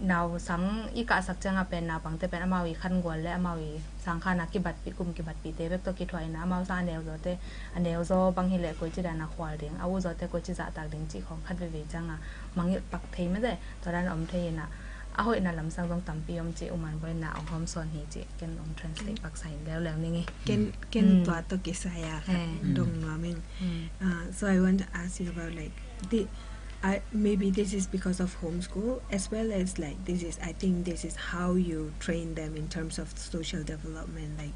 Nau sang i kahsak cianga pen naupangte pen amau i khangual le amau i sangkhana kibatpih, kum kibatpihte bek tawh kithuah ina amau sang a neuzawte, a neuzaw bang hi le koici dana khual ding, a uzawte koici zahtak ding cih khawng khat veivei cianga mangilh pak thei, mete tua dan om thei ina, a hoihna lamsang zong tampi om ci U Man Bawi ina ong hawmsawn hi ci ken ong translate paksa in leuleu ning i. Ken, ken tua tawh kisai a khat dong nuam ing. Uh, so I want to ask you about, like, the, I, maybe this is because of homeschool, as well as, like, this is, I think this is how you train them in terms of social development, like,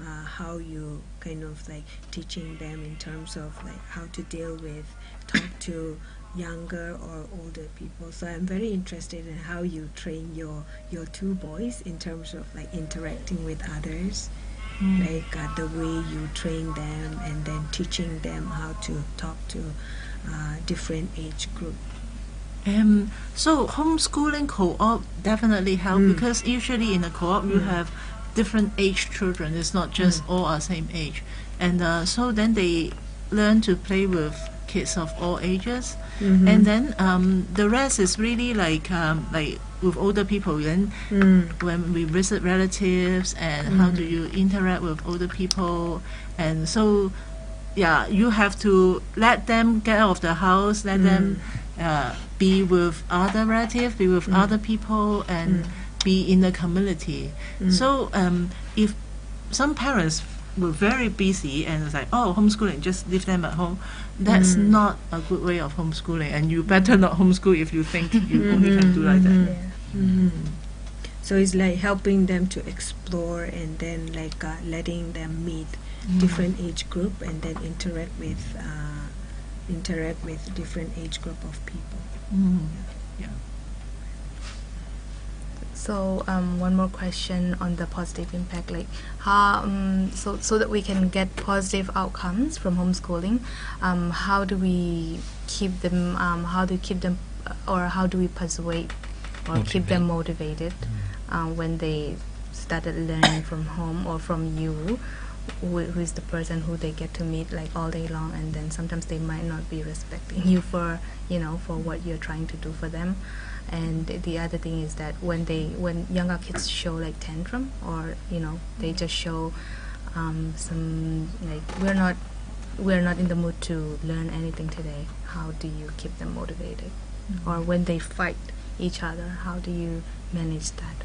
uh, how you kind of, like, teaching them in terms of, like, how to deal with, talk to younger or older people. So I'm very interested in how you train your your two boys in terms of, like, interacting with others, like, uh, the way you train them and then teaching them how to talk to uh, different age group. Um, so homeschooling co-op definitely help because usually in a co-op you have different age children. It's not just all are same age, and uh, so then they learn to play with kids of all ages. And then um, the rest is really like um, like with older people. Then when we visit relatives, and how do you interact with older people? And so, yeah, you have to let them get out of the house, let them uh, be with other relatives, be with other people, and be in the community. So um, if some parents were very busy and it's like, oh, homeschooling, just leave them at home. That's not a good way of homeschooling, and you better not homeschool if you think you only can do like that. So it's like helping them to explore and then like uh, letting them meet different age group and then interact with uh, interact with different age group of people. Yeah. So um, one more question on the positive impact, like how um, so so that we can get positive outcomes from homeschooling. Um, how do we keep them? Um, how do we keep them, or how do we persuade or keep them motivated uh, when they started learning from home or from you, who, who is the person who they get to meet like all day long, and then sometimes they might not be respecting you for you know for what you're trying to do for them. And the other thing is that when they when younger kids show like tantrum, or you know they just show um, some like we're not we're not in the mood to learn anything today, how do you keep them motivated? Or when they fight each other, how do you manage that?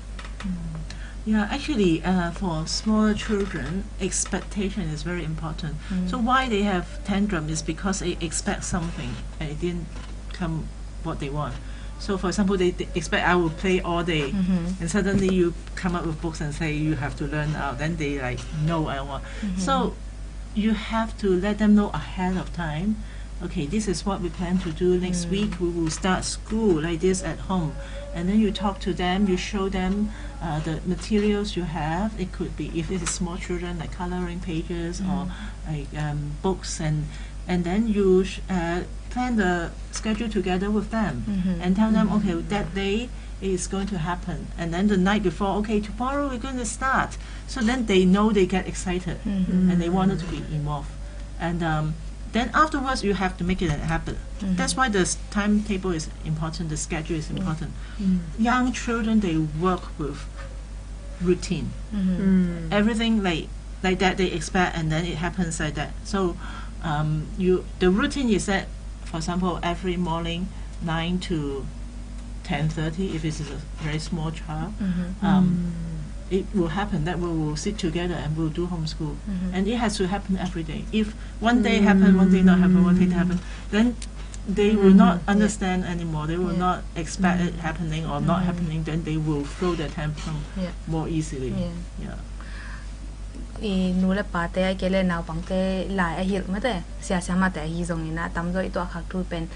Yeah, actually, uh, for smaller children, expectation is very important. So why they have tantrum is because they expect something and it didn't come what they want. So, for example, they, they expect I will play all day, and suddenly you come up with books and say you have to learn out. Then they like, no, I want. So you have to let them know ahead of time. Okay, this is what we plan to do next week. We will start school like this at home. And then you talk to them, you show them uh, the materials you have. It could be, if it is small children, like coloring pages or like um, books, and and then you sh- uh, plan the schedule together with them and tell them, okay, that day is going to happen, and then the night before, okay, tomorrow we're going to start. So then they know, they get excited and they wanted to be involved. And um, then afterwards, you have to make it a habit. That's why the s- timetable is important, the schedule is important. Young children, they work with routine. Everything like like that they expect, and then it happens like that. So um, you the routine is that, for example, every morning, nine to ten thirty, if it's a very small child, um, it will happen that we will sit together and we'll do homeschool. And it has to happen every day. If one day happen, one day not happen, one day happen, then they will not understand anymore. They will not expect it happening or not happening. Then they will throw their tantrum more easily. Yeah. I nu le pate ai kei le naupangte lai a hilh mate, sia siamate ahi zongin a tamzaw i tuah khak thu pen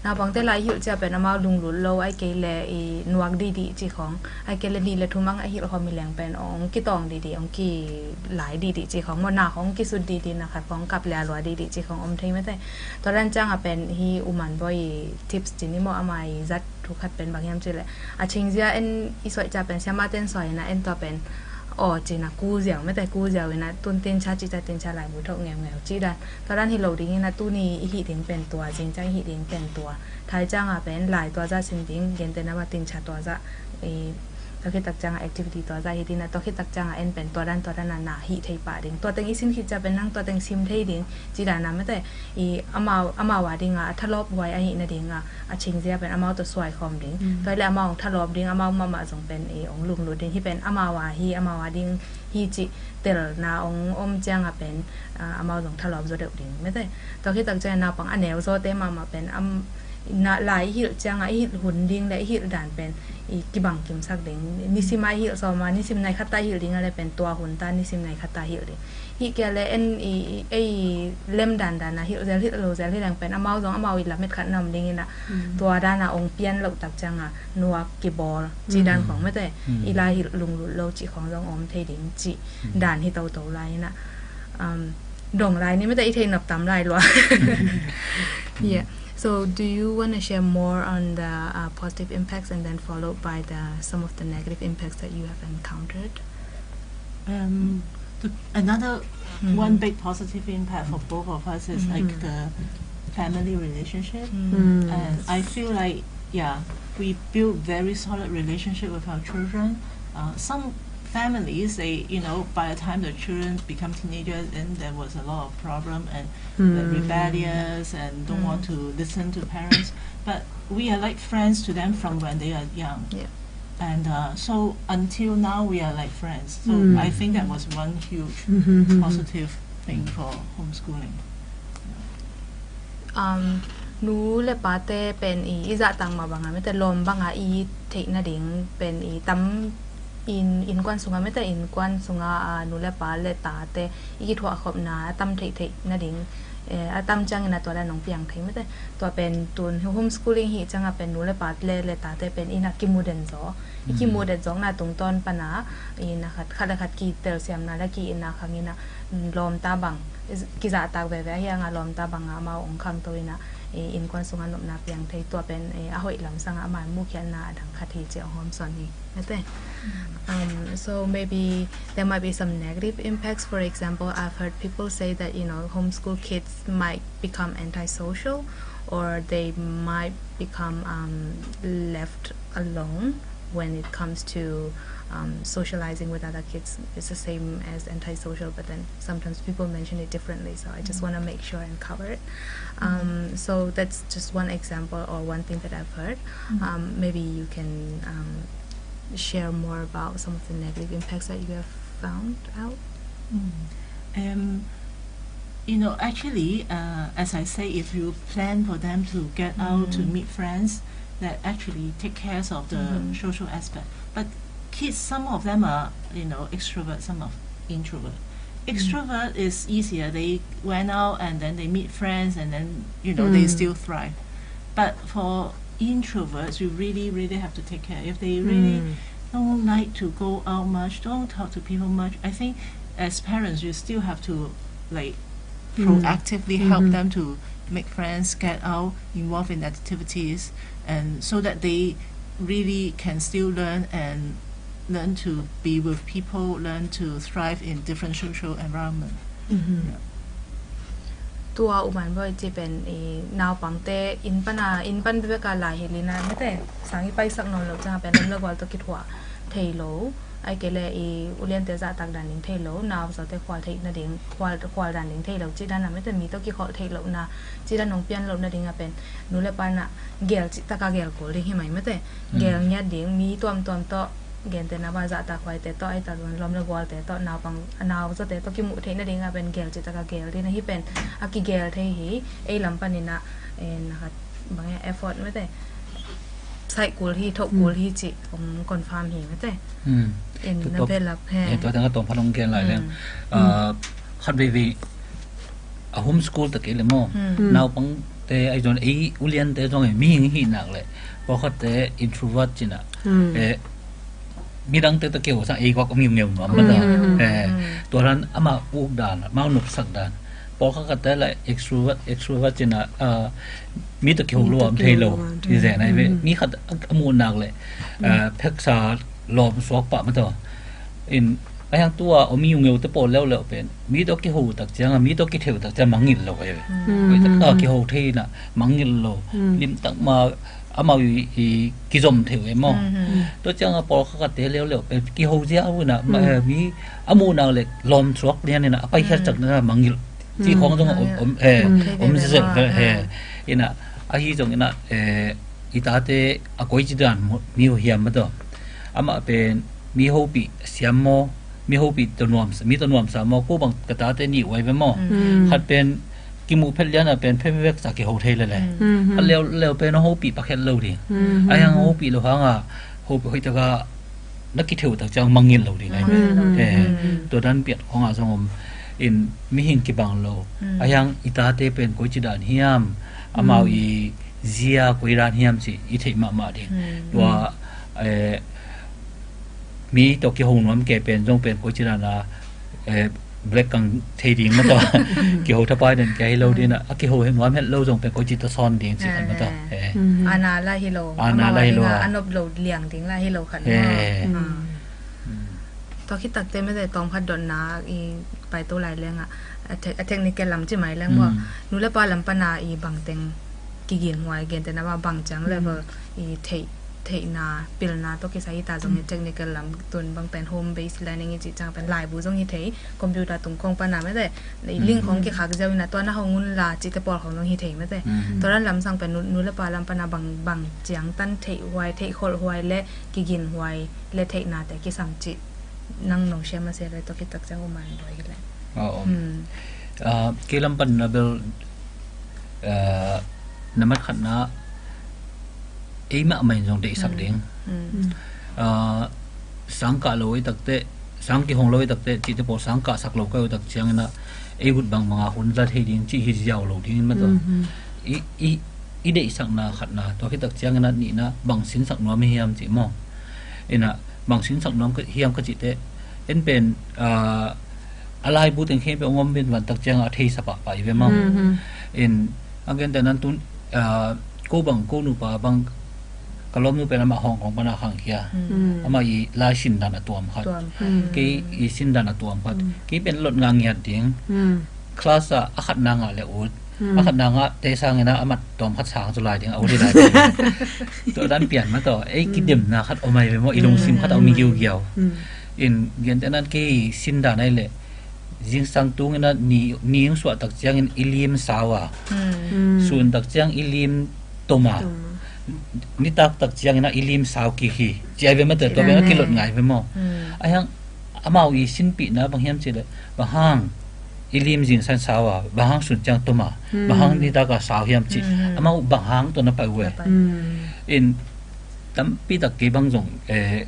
naupangte lai a hilh cia pen amau lunglut lo ai kei le i nuak didi ci khong, ai kei le nih le thumang a hilh khong mi leng pen ong kitawng didi, ong kilai didi ci khong, maw na khong kisut didi, na khat khong kap le a lua didi ci khong om thei mate. Tua dan ciang a pen hi uman bawi tips ci ni maw, ama i zat thu khat pen bang hiam ci le a chingzia en i suai cia pen siamate en suai ina en tua pen aw cina ku ziau mete, ku ziau ina tun tincha cica tincha lai bu thok ngeu ngeu ci dan. Tua dan hi lo ding ina tuni i hih ding pen tua, zing ciang i hih ding pen tua. Thai cianga pen lai tua za sim ding, gente nama tincha tua za. I tua khitak cianga activity tua za hi dina, tua khitak cianga en pen tua dan tua dan a na hih thei pah ding. Tua teng i sim khit cia pen nang tua teng sim thei ding ci dan a mete. I amau amau a dinga a thalawp huai ahih nadinga a chingzia pen amau tawh suai khawm ding. Tua hi le amau hong thalawp ding, amau mahmah zong pen i hong lunglut ding. Hi pen amau a hi, amau a ding hi cih telna hong om cianga pen amau zong thalawp zaw deuh ding mete. Tua khitak cianga naupang a neu zawte mahmah pen am na lai i hilh cianga i hilh hun ding le i hilh dan pen i kibang kimsak ding. Nisim a i hilh sawma, nisim nai khat ta i hilh ding a le pen tua hun ta nisim nai khat ta i hilh ding. Hih kia le en i ei lem dan dan a hilh zel hilh lo zel hilh leng pen amau zong amau i lamet khat na om ding ina tua dan a ong pian loh tak cianga nuak kibawl ci dan khong mete. I lai hilh lunglut lo ci khong zong om thei ding ci dan hi toto lai ina dong lai ni mete i thei nop tam lai lua. Yeah. So do you want to share more on the uh, positive impacts and then followed by the some of the negative impacts that you have encountered? Um, the, another one big positive impact for both of us is like the family relationship. Mm. And I feel like, yeah, we build very solid relationship with our children. Uh, some families, they, you know, by the time the children become teenagers, then there was a lot of problem and they're rebellious and don't want to listen to parents. But we are like friends to them from when they are young. Yeah. And uh, so until now, we are like friends. So I think that was one huge positive thing for homeschooling. Um, nu le pate pen i, i zahtak mah banga mete lawm banga i theih nading pen i tam in, innkuan sunga mete innkuan sunga, ah, nu le pa le tate i kithuah khopna a tam theih theih nading, eh, a tam ciangin a tua le nong piang thei mete. Tua pen tun homeschooling hi cianga pen nu le pa le, le tate pen ina kimu den zaw. I kimu den zawkna tungtawn pana ina khat, khat le khat kitelsiamna le ki-itna khangina, mm, lawmta bang, kizahtak veve ahi anga lawmta banga amau ong khangto ina, eh, innkuan sunga nopna piang thei tua pen, eh, a hoih lam sanga amau mukhialna a dang khat hi ci ong hawmsawn hi. Mete. Um, so maybe there might be some negative impacts. For example, I've heard people say that, you know, homeschool kids might become antisocial, or they might become, um, left alone when it comes to, um, socializing with other kids. It's the same as antisocial, but then sometimes people mention it differently. So I just want to make sure and cover it. Um, so that's just one example or one thing that I've heard. Um, maybe you can, um, share more about some of the negative impacts that you have found out. Um, you know, actually, uh, as I say, if you plan for them to get out to meet friends, that actually take care of the social aspect. But kids, some of them are, you know, extrovert, some of introvert. Extrovert is easier. They went out and then they meet friends and then, you know, they still thrive. But for introverts, you really, really have to take care. If they really don't like to go out much, don't talk to people much, I think as parents, you still have to, like, proactively help them to make friends, get out, involved in activities, and so that they really can still learn and learn to be with people, learn to thrive in different social environment. Yeah. Tua U Man Bawi ci pen i naupangte inn pana, inn pan bekbek a lai hi lina mete, sang i paisak nawn lo cianga pen lam le gual tawh kithuah thei lo. Ai kei le i uliante zahtak dan ding thei lo, nau zawte khual theih nading, khual, khual dan ding thei lo cih dana mete, mi tawh kikholh theih lohna cih dan hong pian loh nadinga pen nu le pana gel cih taka gel kul ding hi mai mete. Gel ngiat ding, mi tuamtuam tawh, gentehna bang zahtak huaite tawh, ai tak lawm le gualte tawh, naupang, nau zawte tawh kimuh theih nadinga pen gel cih taka gel ding ahi pen a kigel thei hi. Ei lam paninah, eh, na khat bang e effort mete, saih kul hi, thoh kul hi cih hong confirm hi mete. In na belap he. Tua tengah tawm phan hong gen lai leng. Khat veivei a homeschool ta kei le maw, naupangte ai zong ei uliante zong ei mihing hih nak le pawlkhatte introvert cinah, eh, midangte tawh kihou sang ei guak om ngeungeu nuam mata. Eh, tua dan amah uk dan, amau nopsak dan. Pawlkhat khatte le extrovert, extrovert cinah, ah, mi tawh kihou lo om thei lo. I zen ai ve. Mi khat a muh nak le, ah, pheksa lawm suak pah mata. In a hiang tua om i ungeu te pawl leuleu pen mi tawh kihou tak cianga, mi tawh kitheu tak cianga mangngilh lo e. Hoih tak a kihou thei na mangngilh lo. Limtak ma amau i kizom theu e maw? Tua cianga pawlkhat khatte leuleu pen kihou zia uh ina, mi a muhna le lawm suak lian ina a paikhiat cak na mangngilh. Ci khawng zong om, om, eh, om zia he. Ina ahi zong ina, eh, i tate a koici dan mi uh hiam mataw. Amah pen mi hopih siam maw, mi hopih tawh nuam, mi tawh nuamsa maw, ko bang ka tate nih uai ve maw. Khat pen kimuh phet liana pen phet vek sa kiho thei lele. A leu, leu pen a hopih pakhet lo ding. A hiang hopih lo hanga hopih hoih taka na kitheu tak ciang mangngilh lo ding ai ve. Tua dan piat khawngah zong om in mihing kibang lo. A hiang i tate pen koici dan hiam, amau i zia koi dan hiam cih i theih mahmah ding. Tua, eh, mi tawh kiho nuam kei pen zong pen koici dan a, eh, black kang thei ding mataw. Kiho thapai den kia hi lo ding a, a kiho nuam het lo zong pen koici tawh sawn ding cih khat mataw. Ana la hi lo. Ana la hi lo. A nop lo liang ding la hi lo khat. Tua khit takte mete tawm khat dotna i paito lai leng a, a tec-, a technical lam ci mai leng maw. Mm. Nu le pa lam pana i bangteng kigin huai, gentehna bang, bang ciang level i theih, theihna, pilna tawh kisai hi ta zong i technical lam, tun bang pen home based learning i cih ciang pen laibu zong hi thei, computer tung khong pana mete i link khong kikhak ziau ina tua na hong un la cihte pawl khong zong hi thei mete. Mm. Tua dan lam sang pen nu, nu le pa lam pana bang, bang ciang tan theih huai, theih kholh huai le kigin huai le theihnate kisam cih nang nong share masa le tua khit tak ciang uman buai hi le. Aw, om. Hmm. Ah, kei lam pan na bel, ah, na mat khatna ei mah mah in zong deihsak ding. Hmm. Ah, sang kah lo ei takte, sang kihong lo ei takte, cihte pawl sang kahsak lo ka ei tak ciangin ah ei ut bang banga hun la thei ding cih hi ziau lo dingin mah tawh. Hmm. I, i, i deihsakna khatna, tua khit tak ciangin ah nihna bang sinsak nuam i hiam cih maw. Ina bang sinsak nuam ka, hiam ka cihte, en pen, ah, a laibu teng khempeuh hong om pen van tak ciangah a theisa pahpah i ve maw. Hmm. In a gentehna tun, ah, ko bang, ko nupa bang, ka lawmnu pen amah Hong Kong pana khangkhia. Hmm. Amah i lai sindan a tuam khat. Tuam khat. Hmm. Kei i sindan a tuam khat. Hmm. Kei pen lot ngah ngiat ding. Hmm. Class ah a khatna ngah le ut. Hmm. A khatna ngahte sangin ah a mat tawm khat sang cu lai ding, a ut hi lai ding. Tua dan pian mah tawh ei kidemna khat om ai ve maw, i lungsim khat a om i giugiau. Hmm. In gentehna kei sindan ai le zingsang tungin ah ni, ni hong suah tak ciangin i lim sau a. Hmm. Hmm. Sun tak ciang i lim tom a. Tom a. Nitak tak ciangin ah i lim sau kik hi ci ai ve mah tawh, tua pen a kilot ngai ve maw. Hmm. A hiang amau i sinpihna bang hiam cih le, bang hang i lim zingsang sau a, bang hang sun ciang tom a, bang hang nitak a sau hiam cih. Hmm. Amau bang hang tawh na pai uh e. Na pai. Hmm. In tampi tak kei bang zong, eh,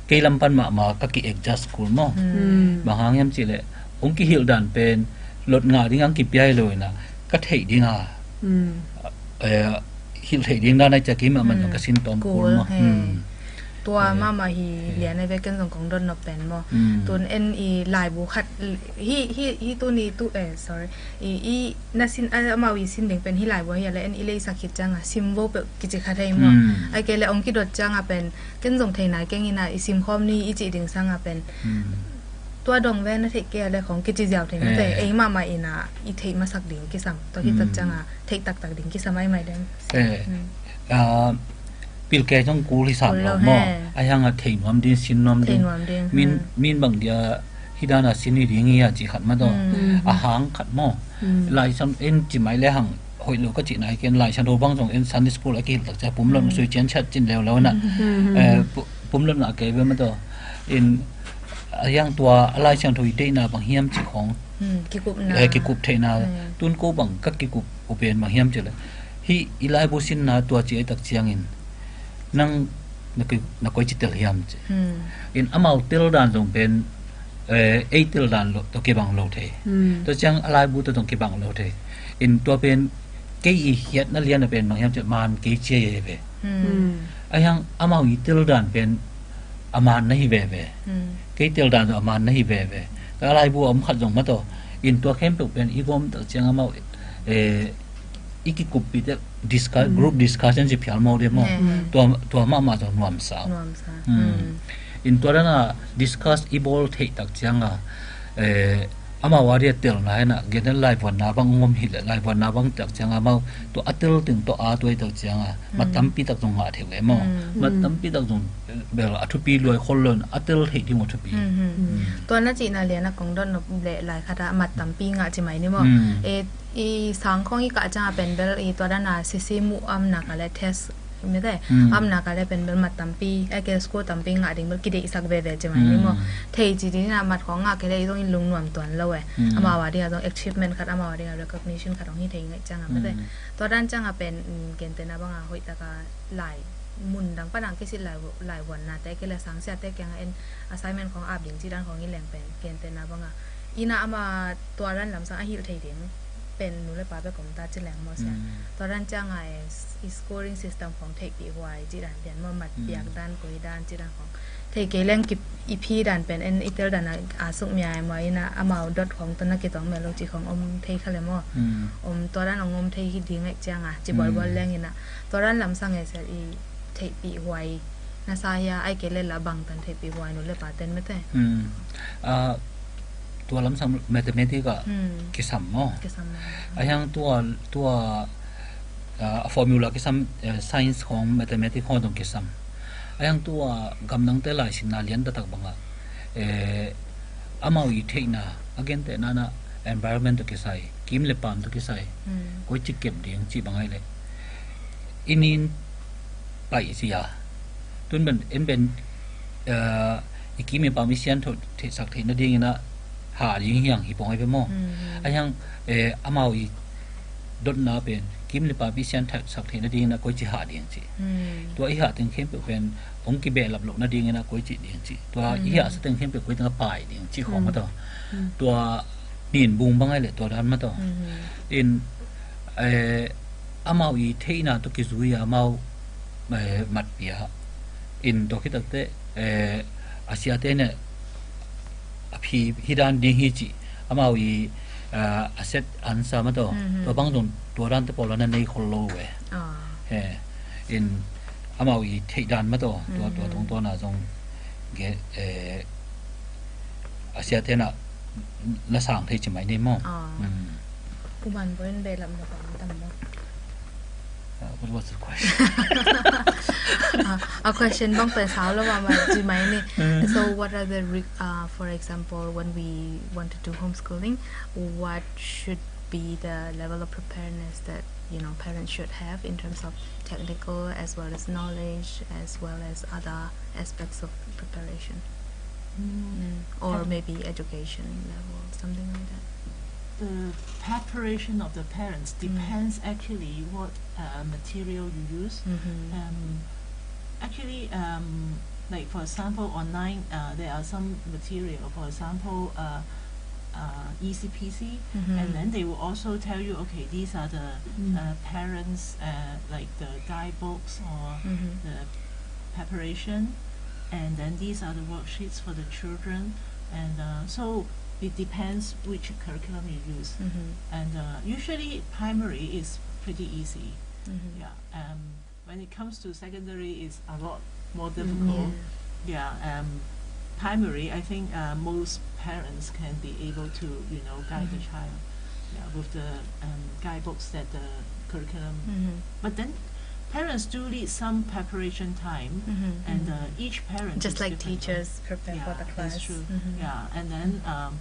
kei lam pan mahmah ka ki-adjust kul maw. Hmm. Bang hang hiam cih le, hong kihilh dan pen lot ngah ding ang kipia hi lo ina, ka theih ding a, eh, hilh theih ding dan ai cia kei mahmah zong ka sin tawm kul maw. Kul, he. Hmm. Tua mahmah hi lian ai ve, ken zong kong dot nop pen maw. Hmm. Tun en i laibu khat hi, hi, hi tuni tu, eh, sorry. I, i na sin, a, amau i sin ding pen hi laibu hi a le en i leisak khit cianga sim vo peuh kici kha thei maw. Hmm. Ai kei le ong kidot cianga pen ken zong thei nai keng ina i sim khawm ni i cih ding sanga pen. Hmm. Tua dong ve na theih kei a le khong kici ziau thei mate. Eh. Ei mahmah ina i theih masak ding kisam. Tua hi tak cianga theih taktak ding kisam ai mai deng. Eh. Hmm. Ah, pilke zong kul hi sam lo maw. Kul lo he. A hianga thei nuam ding, sin nuam ding. Thei nuam ding, min, hmm, min bang dia hi dana sin hi ding hi a ci khat mah tawh. Hmm. A hang khat maw. Hmm. Lai Siangtho en ci mai le hang hoih lo ka cih nai ken Lai Siangtho bang zong en Sunday school a kihilh tak cia pumlot sui cian chat cin leuleu na. Hmm. Eh, pu-, pumlot ngah kei ve mah tawh. In a hiang tua a Lai Siangtho i deihna bang hiam ci khong. Hmm, kikupna. Eh, kikup theihna. Hmm. Tun ko bang ka kikup uh pen bang hiam ci le. Hih i laibu sinna tua ci ai tak ciangin nang na koi, na koi ci tel hiam ci. Hmm. In amau tel dan zong pen, eh, ei tel dan lo, tawh kibang lo thei. Hmm. Tua ciang a laibu tawh zong kibang lo thei. In tua pen kei i hiatna lian a pen bang hiam ci man kei cia i ve. Hmm. Hmm. A hiang amau i tel dan pen a man na hi veve. Hmm. Kei tel dan zong a man na hi veve. Ka laibu a om khat zong mah tawh. In tua khempeuh pen i gawm tak ciang amau, eh, i kikuppih te discuss, hmm, group discussion ci phial maw de maw. Ne. Hmm. Tua, tua mahmah zong nuamsa. Nuamsa. Hmm. Hmm. In tua dana discuss i bawl theih tak cianga, eh, amau a dia telna ina, gentehna laivuanna bang ngom hi le, laivuanna bang tak cianga amau tua a tel teng tawh a tuai tak cianga, hmm, mat tampi tak zong ngah thei ve maw. Hmm. Mat tampi tak zong, eh, bel a thupi luai khol lo in a tel theih ding uh a thupi. Hmm, hmm. Hmm. Tua na cihna liana kong dot nop le lai khata mat tampi ngah ci mai ni maw. Hmm. Eh, i sang khong i kah cianga pen bel i tua dana sisi muh amna ka le test mete. Hmm. Amna ka le pen bel mat tampi, a ke score tampi ngah ding bel kideihsak veve ci mai ni maw. Hmm. Thei ci dina mat khong ngah ke le i zong i lungnuam tuan lo e. Hmm. Amau a dinga zong achievement khat, amau a dinga recognition khat hong hi thei ngai cianga mete. Hmm. Tua dan cianga pen, mm, gentehna banga hoih taka lai mun dang panang kisit lai, laivuanna te ke le sangsia te kianga en assignment khong ap ding ci dan khong i leng pen gentehna banga ina ama tua dan lamsang a hilh thei ding pen nu le pa bek om ta ci leng maw sia. Hmm. Tua dan cianga e, i scoring system khong theihpih huai ci dan pian maw, mat piak dan, koi dan ci dan khong thei kei leng kip i phi dan pen en i tel dan a, a suk mia e maw ina amau dot khong tawh na kitawng mel lo ci khong om thei kha le maw. Hmm. Om tua dan ong om thei hi ding ngai cianga ci bualbual leng ina tua dan lamsang e sia i theihpih huai Na sa hia, ai ke le la bang tan thei pi huai nu le pa ten mete. Hmm. Ah, tua lamsang mathematics ah Hmm. kisam maw. Kisam maw. Ahiang tua, tua, ah, formula kisam, eh, science khong mathematics khong zong kisam. Ahiang tua gamdangte laisinna lian taktak bangah, eh, amau i theihna, a gentehna na environment tawh kisai, kim le paam tawh kisai, Hmm. koi ci kep ding ci bang ai le. I nin paih sia. Tun ben, en ben, eh, i kim i paam i sian tho-, thei-, sak theih nadingin ah hah ding hiang hi pong ai pe maw. Hmm. Ahiang, eh, amau i dotna pen, kim le paam i sian thei-, sak theih nadingin ah koi ci hah ding ci. Hmm. Tua i hah teng khempeuh pen, hong kibehlap loh nadingin ah koi ci ding ci. Tua i Hmm. hah sa teng khempeuh koi teng a pai ding ci khong Hmm. a tawh. Hmm. Tua nin bung bang ai le tua dan ma tawh. Hmm. In, eh, amau i theihna tawh kizui a amau, eh, matpia. In tua khit takte, eh, a siate ne a phi hi dan ding hi ci. Amau i, eh, a set answer ma tawh. Mhm. Tua bang zong tua dante pawl a na nei khol lo ve. Ah. Eh, in amau i theih dan ma tawh. Tua, tua Mhm. tungtawn a zong ge, eh, a siate na, na sang thei ci mai ni maw. Ah. Mm. Kuman boin behlap na bang tam maw. Uh, what was the question? Uh, a question bang pen sao lo ma ma ci mai ni. Mm. So what are the re-, uh, for example, when we want to do homeschooling, what should be the level of preparedness that, you know, parents should have in terms of technical as well as knowledge as well as other aspects of preparation? Mm. Mm. Or Tech- maybe education level, something like that. The preparation of the parents Mm. depends actually what, uh, material you use. Mm-hmm. Um, actually, um, like, for example, online, uh, there are some material. For example, uh, uh, E C P C, Mm-hmm. and then they will also tell you, okay, these are the, Mm. uh, parents, uh, like, the guidebooks or Mm-hmm. the preparation, and then these are the worksheets for the children, and, uh, so it depends which curriculum you use. Mm-hmm. And, uh, usually primary is pretty easy. Mm-hmm. Yeah. Um, when it comes to secondary, it's a lot more Mm, difficult. Yeah. Yeah, um, primary, I think, uh, most parents can be able to, you know, guide the Mm-hmm. child, yeah, with the, um, guidebooks that the curriculum. Mm-hmm. But then parents do need some preparation time, Mm-hmm. and, uh, Mm-hmm. each parent Just is like different, right? Teachers prepare for Yeah, the that's class. True. Mm-hmm. Yeah, and then, um,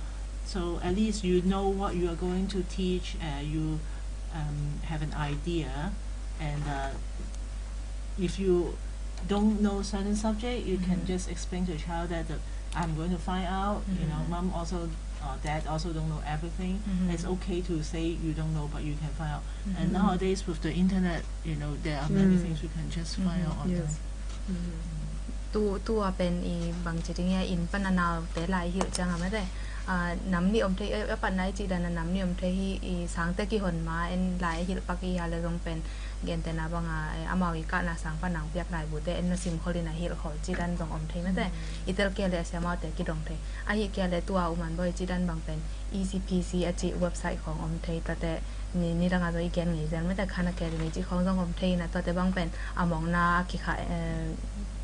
so at least you know what you are going to teach, uh, you, um, have an idea, and, uh, if you don't know certain subject, you can Mm-hmm. just explain to the child that the, I'm going to find out, you know, Mm-hmm. mom also, uh, dad also don't know everything. Mm-hmm. It's okay to say you don't know, but you can find out. And Mm-hmm. Nowadays with the internet, you know, there are many Mm. things you can just find Mm-hmm. out online. Yes. Mm-hmm. Tu, tu a pen i bang ci ding ia, inn pan a naute lai hilh ciang a mate. Ah, nam nih om thei, eh, a patna i cih dan a nam nih om thei hi, i sangte kihon ma en lai hilh pak i a le zong pen gentehna banga, eh, amau i kahna sang pan a piak laibute en na sim khol in a hilh khol cih dan zong om thei mate. Mm. I tel kei le a siamaute kidong thei. Ahi kei le tua U Man Bawi cih dan bang pen E C P C a cih website khong om thei tate ni, nidang a zong i gen ngei zel mate Khan Academy cih khong zong om thei in a tuate bang pen a mawngna a kikha, eh,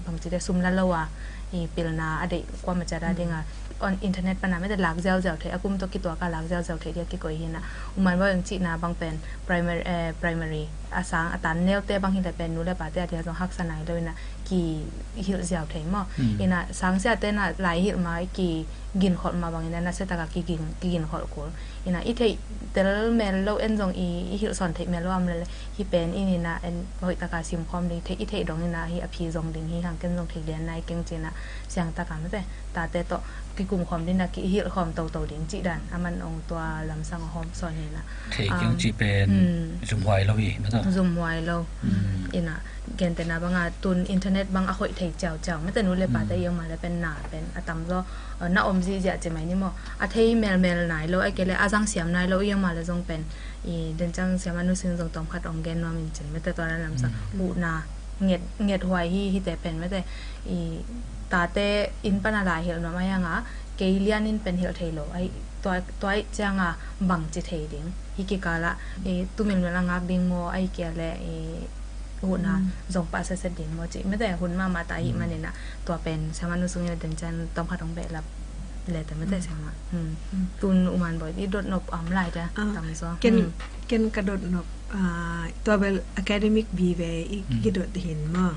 bang cite sum la lo a i pilna a deih kuama ciat a Mm. ding a on internet pan a mate lak ziauziau thei, a kum tawh kituak a lak ziauziau thei dia kikoih hi in a U Man Bawi ang cihna bang pen primary, eh, primary a sang a tan neute bang hi le pen nu le pate a dia zong haksa nai lo in a kihilh ziau thei maw. Mm. In a sangsiate in a lai hilh ma i kiginkholh ma bang in a nasia tak a kigin, kiginkholh kul. In a i theih tel mel lo en zong i, i hilh sawn theih mel lo a om le le hi pen in in a en hoih tak a sim khawm ding, theih, i theih dong in a hi a phi zong ding hi hang ken zong thei lian nai keng ci in a siang tak a mate tate tawh kikum khawm ding a kihilh khawm toto ding cih dan a man ong tua lamsang a hawm sawn hi in a. Thei keng Um, cih pen mm. zumhuai lo hi, mate. Zumhuai lo. Mm. In a gentehna bang a tun internet bang a hoih thei ciauciau mate nu le pate Mm. i ong ma le pen na pen a tam zaw, uh, na om zihziah ci mai ni maw. A thei melmel nai lo, ai kei le a zang siam nai lo i ong ma le zong pen i den ciang siam a nu sin zong tawm khat ong gen nuam in cin mate tua dan lamsang Mm. huhna nget, nget huai hi, hite pen mate i tate inn pan a lai hilh nuam a hiang a kei lian in pen hilh thei lo. Ai tua, tua i ciang a bang ci thei ding. Hi kikal a i tu melmel a ngak ding maw, ai kei le i Hun a zong pah setset ding maw cih mate, hun mahmah ta ahih manin ah, tua pen siamah nu sung in a den ciang tawmkhat hong behlap lete mate siamah. Tun U Man Bawi i dot nop a om lai te, tamzaw. Ken ka dot nop, tua bel academic vive i kidot hi maw.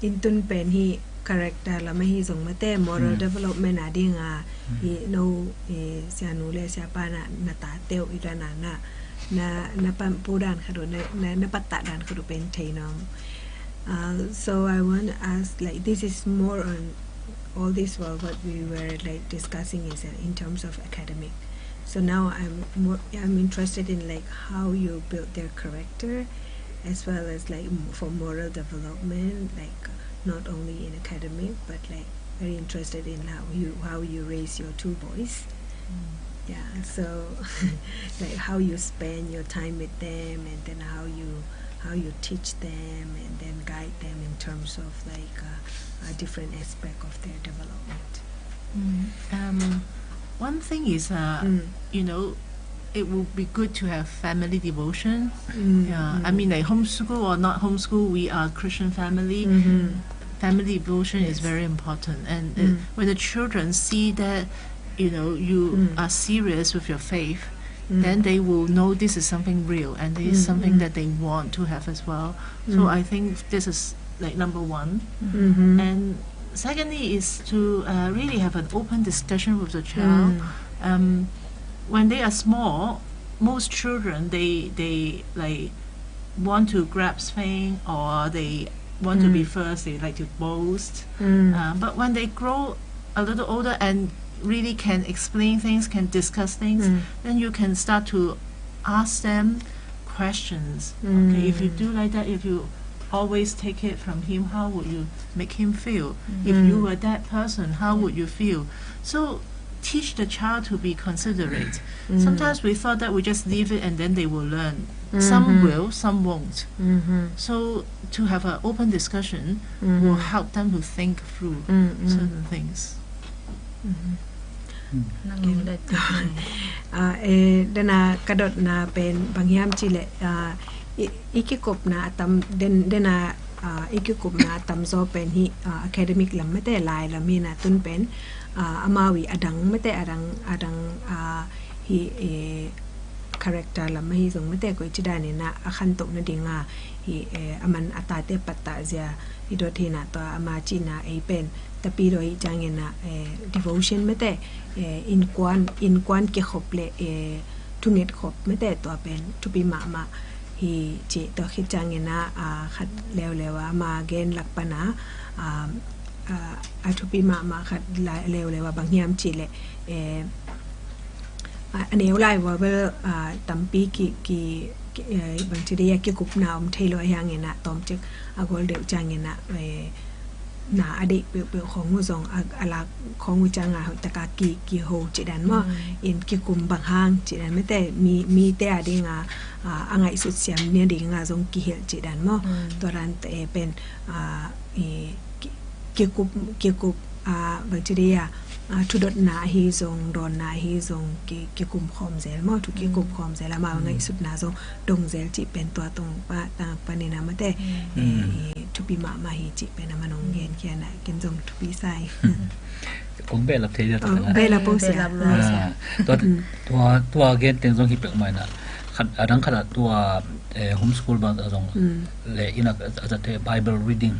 In tun pen hih character lam ahi zong mate, moral development a ding a, i no, i sianu le siapa na, na tate uh i dan a na, na, na pampu dan khat uh, na, na, na pattah dan khat uh pen thei nuam. Uh, so I want to ask, like, this is more on all this while what we were, like, discussing is, uh, in terms of academic. So now I'm more, I'm interested in, like, how you build their character, as well as, like, m-, for moral development, like, not only in academic, but, like, very interested in how you, how you raise your two boys. Yeah, so like, how you spend your time with them, and then how you, how you teach them and then guide them in terms of, like, uh, a different aspect of their development. Um, one thing is, uh, you know, it would be good to have family devotion. Yeah, I mean, like, homeschool or not homeschool, we are a Christian family. Family devotion is very important, and it, when the children see that, you know, you are serious with your faith, then they will know this is something real and this is something that they want to have as well. So I think this is, like, number one. And secondly is to, uh, really have an open discussion with the child. Um, when they are small, most children, they, they, like, want to grasp things, or they want to be first, they like to boast. Uh, but when they grow a little older and really can explain things, can discuss things, then you can start to ask them questions. Okay, if you do like that, if you always take it from him, how would you make him feel? If you were that person, how would you feel? So teach the child to be considerate. Sometimes we thought that we just leave it and then they will learn. Some will, some won't. So to have an open discussion will help them to think through certain things. Dena ka dotna pen bang hiam cih leh, i kikupna a tam, dena i kikupna a tamzaw pen hih academic lam mate, lai lam hi na, tun pen amau i a dang mate, a dang, a dang, hih character lam ahi zong mate, koici danin a khantoh nading a, hih a man a tate pattah zia i dot hi na, tua ama cihna ei pen tapidaw hi ciangin a, devotion mate, innkuan, innkuan kikhop le thunget khop mate, tua pen thupi mahmah hi ci. Tua khit ciangin a, khat leuleu a ama gen lak pan a, a thupi mahmah khat leuleu a bang hiam cih leh, a neu lai ua bel tampi ki, ki, bangci dei a kikupna om thei lo a, hiangin a tawmcik a gol deuh ciangin a, na a deih peuhpeuh khawng uh zong a lak khawng uh ciang a hoih taka ki, kiho cih dan maw. In kikum bang hang cih dan mate, mi, mite a ding a, a ngaihsut siam nia ding a zong kihilh cih dan maw. Tua dan te pen, kikup, kikup, bangci dei a, thudotna ahi zong, dawnna ahi zong, kikum khawm zel maw, thu kikum khawm zel, amau ngaihsutna zong dong zel cih pen tua tung pa, tang panin a mate, thupi mahmah hi cih pen a man hong gen khian a, ken zong thupi sa hi. Kong behlap thei dia, behlap peuh sia. Tua, tua gen teng zong hi peuhmah in a, khat, a dang khat a tua homeschool bang a zong le in a, a zat thei Bible reading.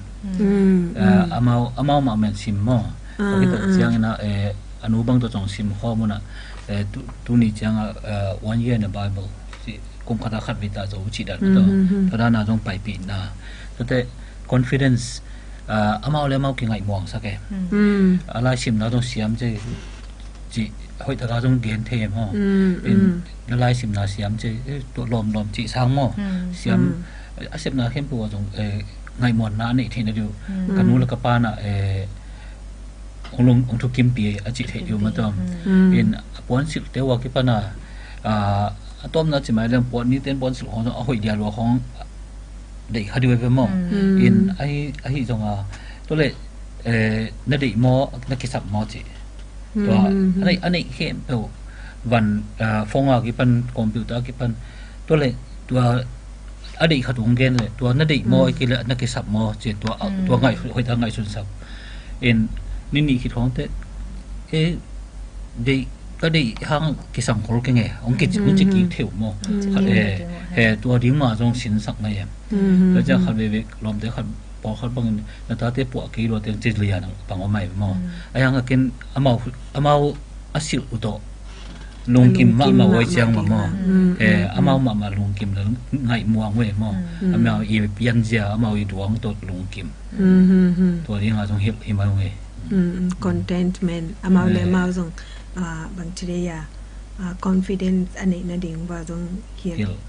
Amau, amau mah men sim maw. Tua khit ciangin a, a nu bang tua zong sim khawm un a, tu, tuni ciang a, one year in a Bible cih, kum khat a khat vei ta zo cih dan maw. Tua dan a zong paipihna, tuate confidence, amau le amau kingaihmuang sak e. A laisimna zong siam ci, cih hoih taka zong gen thei e maw. In na laisimna siam ci, tua lawmlawm cih sang maw. Siam, a sepna khempeuh a zong ngaihmuanna a neih theih nading uh. Ka nu le ka pa na hong lung, hong thukimpi a cih theih ding uh maw tua. In a puansilhte uh a kipan a, a tawpna ci mai leng puan, mite in puansilh khawng zong a hoih dia lua khawng deih kha ding uh ve maw. In ahi, ahi zong a, tua leh na deih maw, na kisap maw cih. Tua a neih, a neih khempeuh van, phone a kipan, computer a kipan, tua leh tua a deih khat hong gen leh tua na deih maw, a ki leh na kisap maw ci, tua tua ngaih hoih ta ngaihsunsak. In ni nih khit khawng teh, e, deih ka deih hang kisang khol keng e, hong ki hong ci kik theuh maw. Khat e, he tua ding mah zong sinsak mai em. Tua ciang khat veivei lawmte khat pawlkhat bangin na tate puah kei lua teng ci lian bang om ai maw. A yang a ken amau amau a silh uh tawh lungkim mahmah uh ai ciang mah maw. He amau mahmah lungkim le ngaih muang uh ai maw. Amau i pianzia amau i duang tawh lungkim. Tua dinga zong hilh hi mai uh ai. Contentment amau le amau zong, ah, bang ci dei a, ah, confidence a neih nading va zong hilh. Hilh.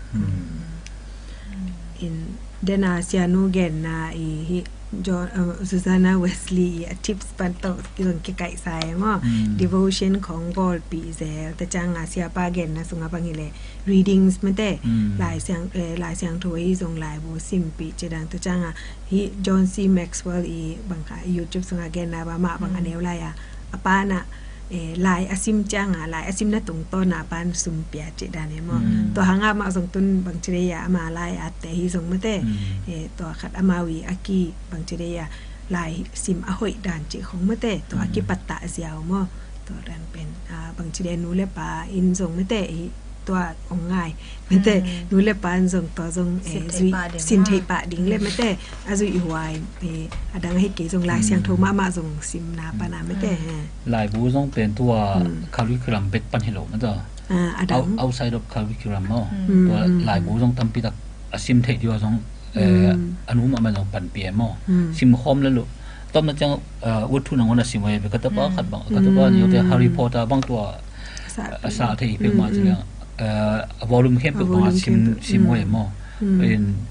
In dena sianu genna i hi John, uh, Susanna Wesley i a tips pan tawh zong kikaihsa e maw. Devotion khong bawlpih zel ta cianga siapa genna sunga bang hi le readings mate, Lai Siang, eh, Lai Siangtho i zong laibu simpih ci dang ta cianga hi John C Maxwell i bang kha YouTube sunga genna ba mah bang a neu lai a a pana, eh, lai a sim cianga lai a simna tungtawna pan sumpia cih dan e maw. Tua hanga mah zong tun bang ci dei a ama lai a te hi zong mate, eh, tua khat amau i a ki bang ci dei a lai sim a hoih dan cih khong mate tua a kipattah ziau maw. Tua dan pen, ah, bang ci dei nu le pa in zong mate i tua ong ngai mate nu le pa in zong tua zong, eh, zui sin theih pah ding le mate a zui i huai, eh, a dang a hi kei zong Lai Siangtho mahmah zong simna pana mate. Laibu zong pen tua curriculum bek pan hi lo na tua. Outside of curriculum maw. Tua laibu zong tampi tak a sim theih dih zong, eh, a nu mahmah zong panpih e maw. Sim khawm le lo tawpna ciang, eh, ut thu nangawn a sim e ka tapa khat bang ka tapa niote Harry Potter bang tua a sa thei pek mah ci liang, eh, a volume khempeuh bang a sim sim e maw. In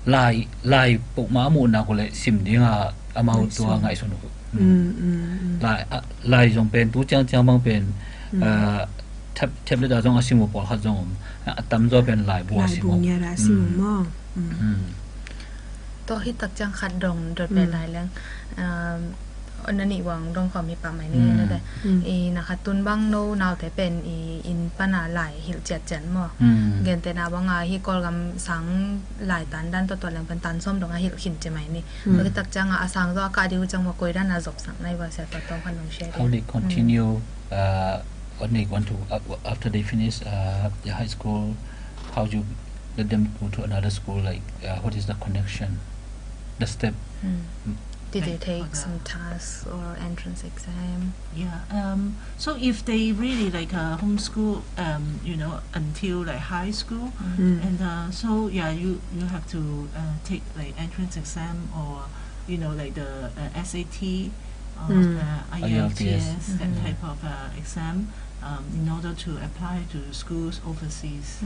lai lai pok ma a muhna ko le sim dinga amau tua ngaihsun uh. Lai, ah, lai zong pen tu ciangciang bang pen, ah, tablet ah zong a sim uh pawlkhat zong om. A tamzaw pen laibu a sim uh. Laibu ngiat a sim uh maw. Tua hi tak ciang khat dong dot pen lai leng. Um, na nih wang dong khawm hi pah mai ni na te. I na khat tun bang no naute pen i inn pana lai hilh ciatciat maw. Gentehna banga hi Kawlgam sang lai tan dan tua tua leng pen tan sawm dong a hilh khin ci mai ni. Tua hi tak cianga a sang zaw a kah dih uh ciang maw koi dan a zopsak nai va sia tua tawm khan nong share dih. How they continue, uh, when they want to, uh, after they finish, uh, the high school, how you let them go to another school, like, uh, what is the connection, the step? Did they take some tests or entrance exam? Yeah, um, so if they really like, uh, homeschool, um, you know, until like high school, and, uh, so yeah, you, you have to, uh, take like entrance exam or, you know, like the, uh, S A T or, uh, I E L T S, that type of, uh, exam, um, in order to apply to schools overseas.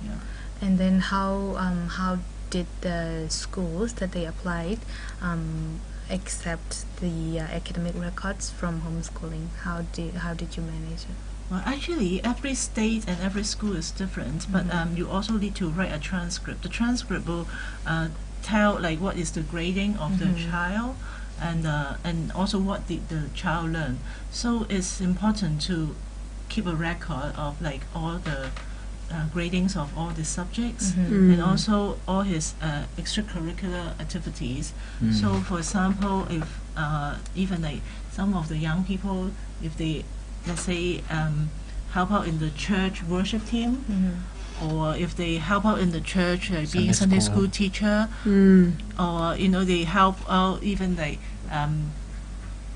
Yeah. And then how, um, how did the schools that they applied, um, accept the, uh, academic records from homeschooling? How did, how did you manage it? Well, actually, every state and every school is different, but, um, you also need to write a transcript. The transcript will, uh, tell, like, what is the grading of the child and, uh, and also what did the child learn. So it's important to keep a record of, like, all the, uh, gradings of all the subjects and also all his, uh, extracurricular activities. So, for example, if, uh, even like some of the young people, if they, let's say, um, help out in the church worship team, or if they help out in the church, like being Sunday school teacher, or, you know, they help out even like, um,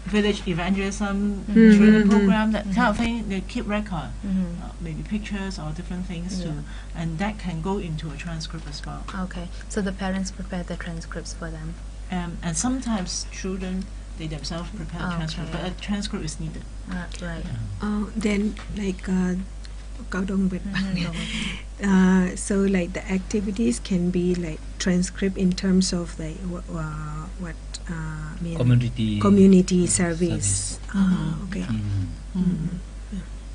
village evangelism training program, that kind of thing. They keep record, uh, maybe pictures or different things too, and that can go into a transcript as well. Okay, so the parents prepare the transcripts for them. Um, and sometimes children, they themselves prepare a transcript, but a transcript is needed. Uh, right. Uh, then, like, uh, kau dong bet bang ni. Uh, so, like, the activities can be, like, transcript in terms of, like, what, uh, what, uh, I mean, community service. Ah, okay.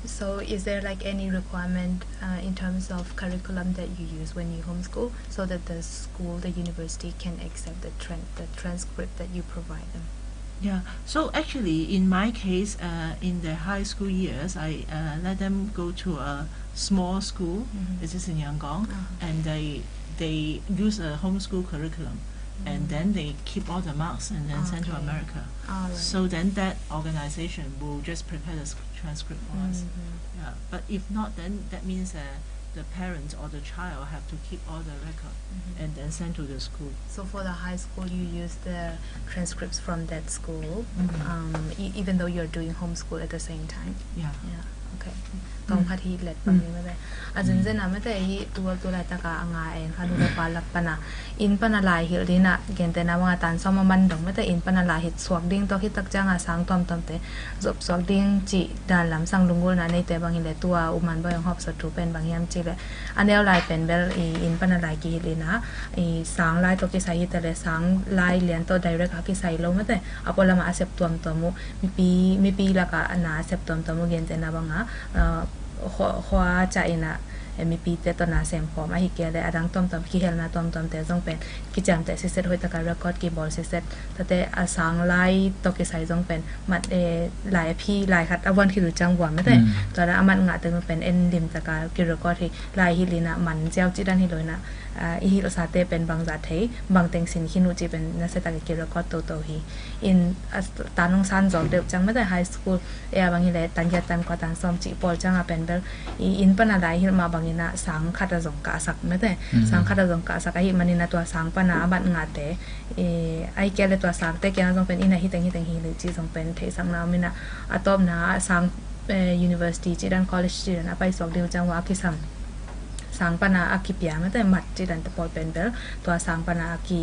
So is there, like, any requirement, uh, in terms of curriculum that you use when you homeschool so that the school, the university can accept the tran-, the transcript that you provide them? Yeah. So actually, in my case, uh, in the high school years, I, uh, let them go to a small school. This is in Yangon, and they they use a homeschool curriculum, and then they keep all the marks and then send to Okay. America. All right. So then that organization will just prepare the s- transcript for us. Mhm. Yeah. But if not, then that means uh, the parents or the child have to keep all the record Mhm. and then send to the school. So for the high school, you use the transcripts from that school, Mhm. um, e- even though you're doing homeschool at the same time. Yeah. Yeah. Okay. Tawm khat hi let pang ni mate. A zin zin a mate hi tu tu lai taka a nga en kha nu le pa lak pana in pana lai hilh dina gente na wanga tan sawm a man dong mate in pana lai hit suak ding tawh hi tak cianga sang tawm tawm te zop suak ding ci dan lam sang lunggulna neite bang hi le tua uman boy ang hop sa tu pen bang hiam ci le a neu lai pen bel i in pana lai ki hilh ina i sang lai tawh kisai hi ta le sang lai lian tawh direct a kisai lo mate a pawlama a sep tuam tuam uh mipi mipi laka na sep tuam tuam uh gente na banga ah, khua khua ca ina eh, mipite tawh na sem khawm ahi kei le adang tawm tawm kihelna tawm tawm te zong pen kiciamteh siset hoih taka record kibawl siset tate a sang lai tawh kisai zong pen mat eh, lai a phi lai khat a vuan khit uh ciang vuam mate Mm. tua dan a mat ngah te zong pen en lim taka ki record hi lai hilh ina man ziau ci dan hi lo ina ah, i hilhsate pen bangzah thei bang teng sin khin uh ci pen nasia taka ki record toto hi in a tan hong san zawk deuh ciang mate high school e a bang hi le tan giat tan kua tan sawm cih pawl cianga pen bel i in pana lai hilh mah bangina sang khat a zong kahsak mate Mm. sang khat a zong kahsak ahi manina tua sang pana a mat ngate i ai kia le tua sangte kianga zong pen ina hiteng hiteng hi le cih zong pen theihsakna om ina a tawpna a sang eh, university cih dan college cih dan a paisuak ding uh ciang ua a kisam sang pana a kipia mate mat cih dan te pawl pen bel tua sang pana a ki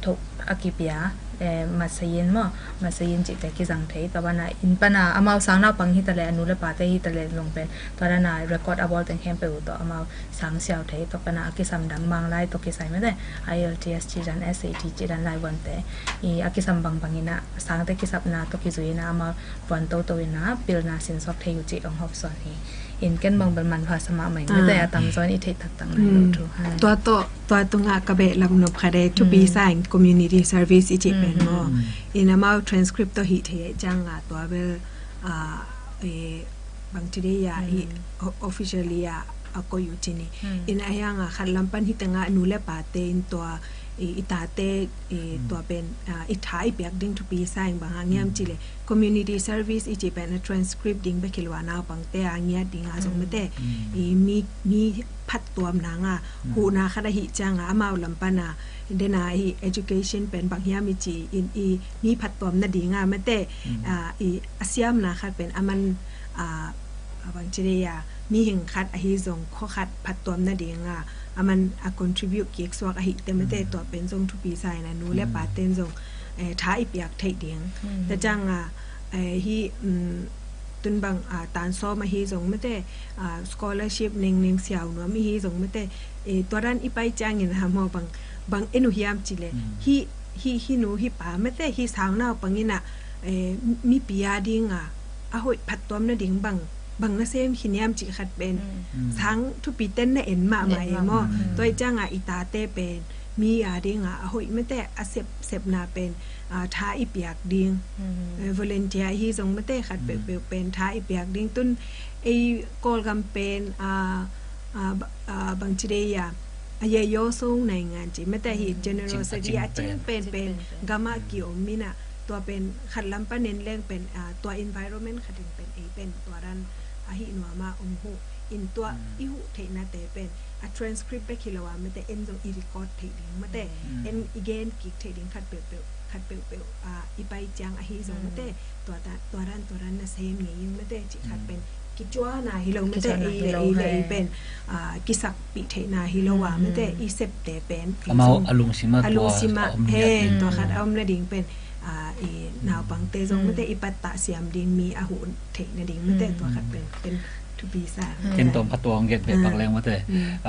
tho a kipia eh, masayin maw masayin cihte kizang thei tua bana in pana amau sang naupang hita le a nu le pate hita le zong pen tua dana record a bawl teng khempeuh uh tawh amau sang siau thei tua pana a kisam dang mang lai tawh kisai mate I E L T S cih dan S A T cih dan lai vuante i a kisam bangbang ina sangte kisapna tawh kizui ina amau vuan toto ina pilna sinsawk thei uh cih ong hop sawn hi in ken bang bel manpha sa mahmah in mate a tamzaw in i theih taktak nai lo thu hai. Tua tawh tua tungah ka behlap nop khat e thupi sa in community service i cih pen maw. In amau transcript tawh hih thei cianga tua bel ah, eh, bangci dei a i o- officially a a koih uh cini. In a hianga khat lam pan hi tengah nu le pate in tua i i tate i tua pen ah, i tha i piak ding thupi sa in bang hang hiam cile community service i cih pen a transcript ding bek hi lo a naupangte a ngiat dinga zong mate i mi mi phattuamna nga huhna khat ahih cianga amau lam pana dena i education pen bang hiam i ci in i mi phattuam nadinga mate ah, i a siamna khat pen a man ah, a bangci dei a mihing khat ahi zong khua khat phattuam nadinga a man a contribute kik suak ahih te mate tua pen zong thupi sa in a nu le paten zong eh, tha i piak theih ding. Tua cianga eh, hi mm, tun bang ah, tan sawm ahi zong mate ah, scholarship neng neng siau nuam ihi zong mate eh, tua dan i pai ciangin ha maw bang bang en uh hiam cile hi hi hi nu hi pa mate hi sang naupang ina eh, mipi a dinga a hoih phattuam nading bang bang na sem hi niam cih khat pen sang thupi ten na en mahmah e maw. Tua i cianga i tate pen mi a dinga a hoih mate a sep sepna pen ah, tha i piak ding. Eh, volunteer hi zong mate khat peuhpeuh pen tha i piak ding tun ei Kawlgam pen ah, ah, ba- ah, bangci dei a a ye yo song naingan ci mate hi generosity a cing pen pen gama ki om mina tua pen khat lam panen leng pen ah, tua environment khatin pen ei pen tua dan ahi nuama ong huh in tua i huh theihnate pen a transcript bek hi lo a mate en zong i record theih ding mate en i gen kik theih ding khat peuhpeuh khat peuhpeuh ah, i pai ciang ahi zong mate tua ta- tua dan tua dan na sem ngei in mate cih khat pen kicuana hi lo mate ei le ei le ei pen ah, kisakpih theihna hi lo a mate i septe pen ei Amau zong a lungsim a a tua lungsim a a om he ngiat. tua khat a om nading pen ah, i naupangte zong mate i pattah siam ding mi a huh theih nading mate tua khat pen pen thupi sa. Ken tawm khat tua ang gen pek pak leng mate.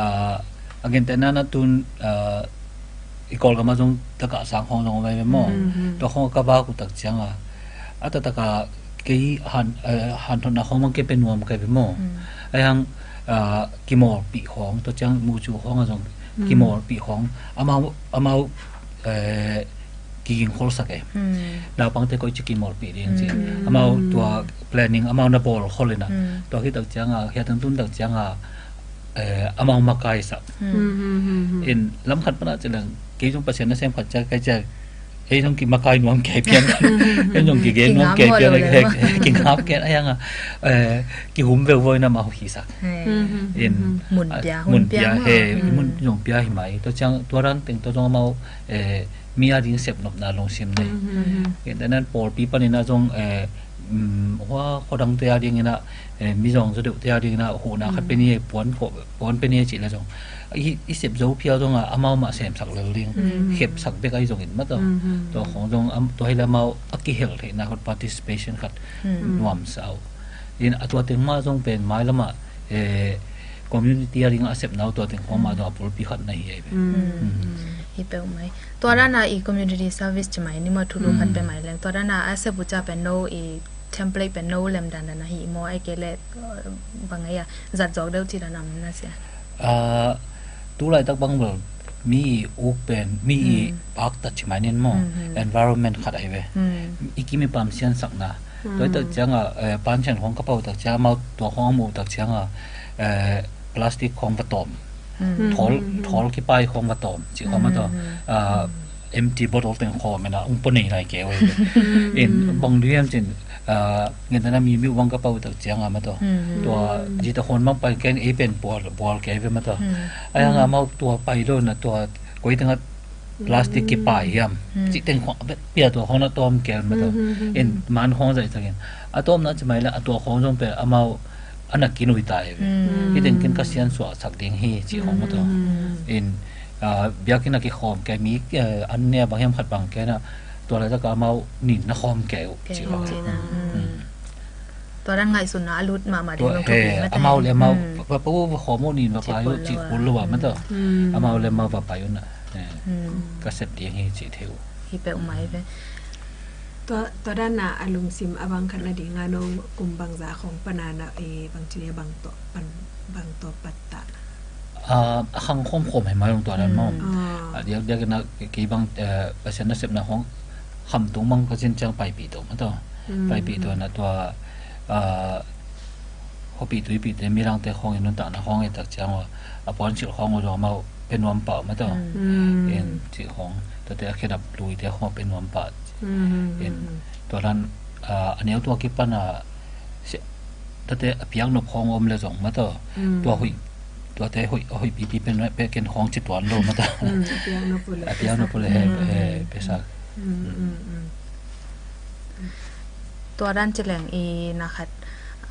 Ah, a gente nana tun ah, i Kawlgam a zong taka sang khong zong om ai ve maw. Tua khong ka bak uh tak cianga a ta taka kei han eh, han thotna khong mang kei pe nuam kai ve maw. Ai hang ah, kimawlpih khong tua ciang mucu khong a zong kimawlpih khong amau amau eh, kiging kholsak e. Naupangte koi ci kimawlpih ding ci. Amau tua planning amau na bawl khol ina tua hi tak cianga hiatang tun tak cianga eh, amau makaisak. Hmm. Hmm, hmm, hmm, hmm. In lam khat pana ci leng, kei zong Pasian nasem khat ciang kai ciang, ei zong kimakai nuam kei pian, ei zong kigen nuam kei pian, kingap kei, a yang a, eh, kihum veuvawi na amau hisak. Hmm, hmm, hmm, hmm. In, mun pia, ah, mun pia, he, hmm, mun zong pia hi mai. Tua ciang, tua dan teng tua zong amau, eh, mi a ding sepnopna lungsim nei. Hmm, hmm, hmm. In, tena pawlpi panin a zong, eh, um, hua khuadangte a dingin a, eh, mizawng zaw deuhte a dingin a huhna khat pe ni, puan, puan pe ni cih le zong i, i sep zo phial zong a amau mah semsak lel ding, khepsak bek ahi zongin mah tawh. Tua khawng zong, am, tua hi le amau a kihel theihna khat, participation khat nuamsa uh. In a tua teng mah zong pen mailam ah, eh, community a ding a sepna uh tua teng khawng mah zong a bulpi khat na hi ahi ve. Hi peuhmah hi. Tua dan a i community service ci mai ni maw, thulu khat pe mai leng. Tua dan a a sep uh ciang pen no i template pen no lem dandan ahi maw, ahih kei leh, uh, bang ahi a, zat zawk deuh cih dan om na sia. Ah, tu laitak bang bel mi i uk pen, mi i paktat ci mai nin maw, environment khat ahi ve. I kim i pam siansakna. Tua i tak ciang a, eh, pancian khawng ka pau tak ciang a, amau tua khawng a muh tak ciang a, eh, plastic khawng va tawm. Thawl, thawl kipai khawng va tawm cih khawng mah tawh. Ah, empty bottle teng khawm in a, ung pua nei lai kei uh hi. In bang dih hiam cin, ah, ngen tana mi miu bang ka pau tak ciang a mah tawh. Tua zita khon bang pai ken ei pen bual, bual kei ve mah tawh. A yang a amau tua pai lo na tua koi teng a plastic kipai hiam. Cih teng khawng a pia tua khawng na tawm kei mah tawh. In man khawng zai takin. A tawm na ci mai le a tua khawng zong pe amau a na kinui ta hi ve. Hih teng kin ka siansuah sak ding hi cih khawng mah tawh. In, ah, biakinn a kikhawm kei mi, eh, an nia bang hiam khat bang kei na tua laitak a amau nin na khawm kei uh cih khawng. Tua dan ngaihsutna a lut mahmah ding tua, he, amau le amau, va, va, va khawm uh nin va pai uh cih kul lo ah mah tawh. Amau le amau va pai uh na, eh, ka sep ding hi cih thei uh. Hi peuhmah hi ve. Tua, tua dan a a lungsim a bang khat na ding a no kum bangza khawng pana na, eh, bang ci le bang tawh pan, bang tawh pattah. Ah, a khang khawmkhawm hi mai long tua dan maw. A diakdiak in a kei bang, eh, Pasian nasepna khawng khamtung bang ka cin ciang paipih tawh mah tawh. Paipih tawh na tua, ah, khuapih tuipihte, midangte khawng i nuntakna khawng i tak ciang uh a puansilh khawng uh zong amau pia nuam pah uh mah tawh. In cih khawng tuate a khedap luite khawng pia nuam pah. In tua dan, ah, a neu tua kipan a tuate a piaknop khawng om le zong mah tawh. Tua huih, tuate huih, a huih pipi pen, pe ken khawng ci tuan lo mah tawh. A piaknop uh le he, he, pesak. Tua dan ci leng i na khat,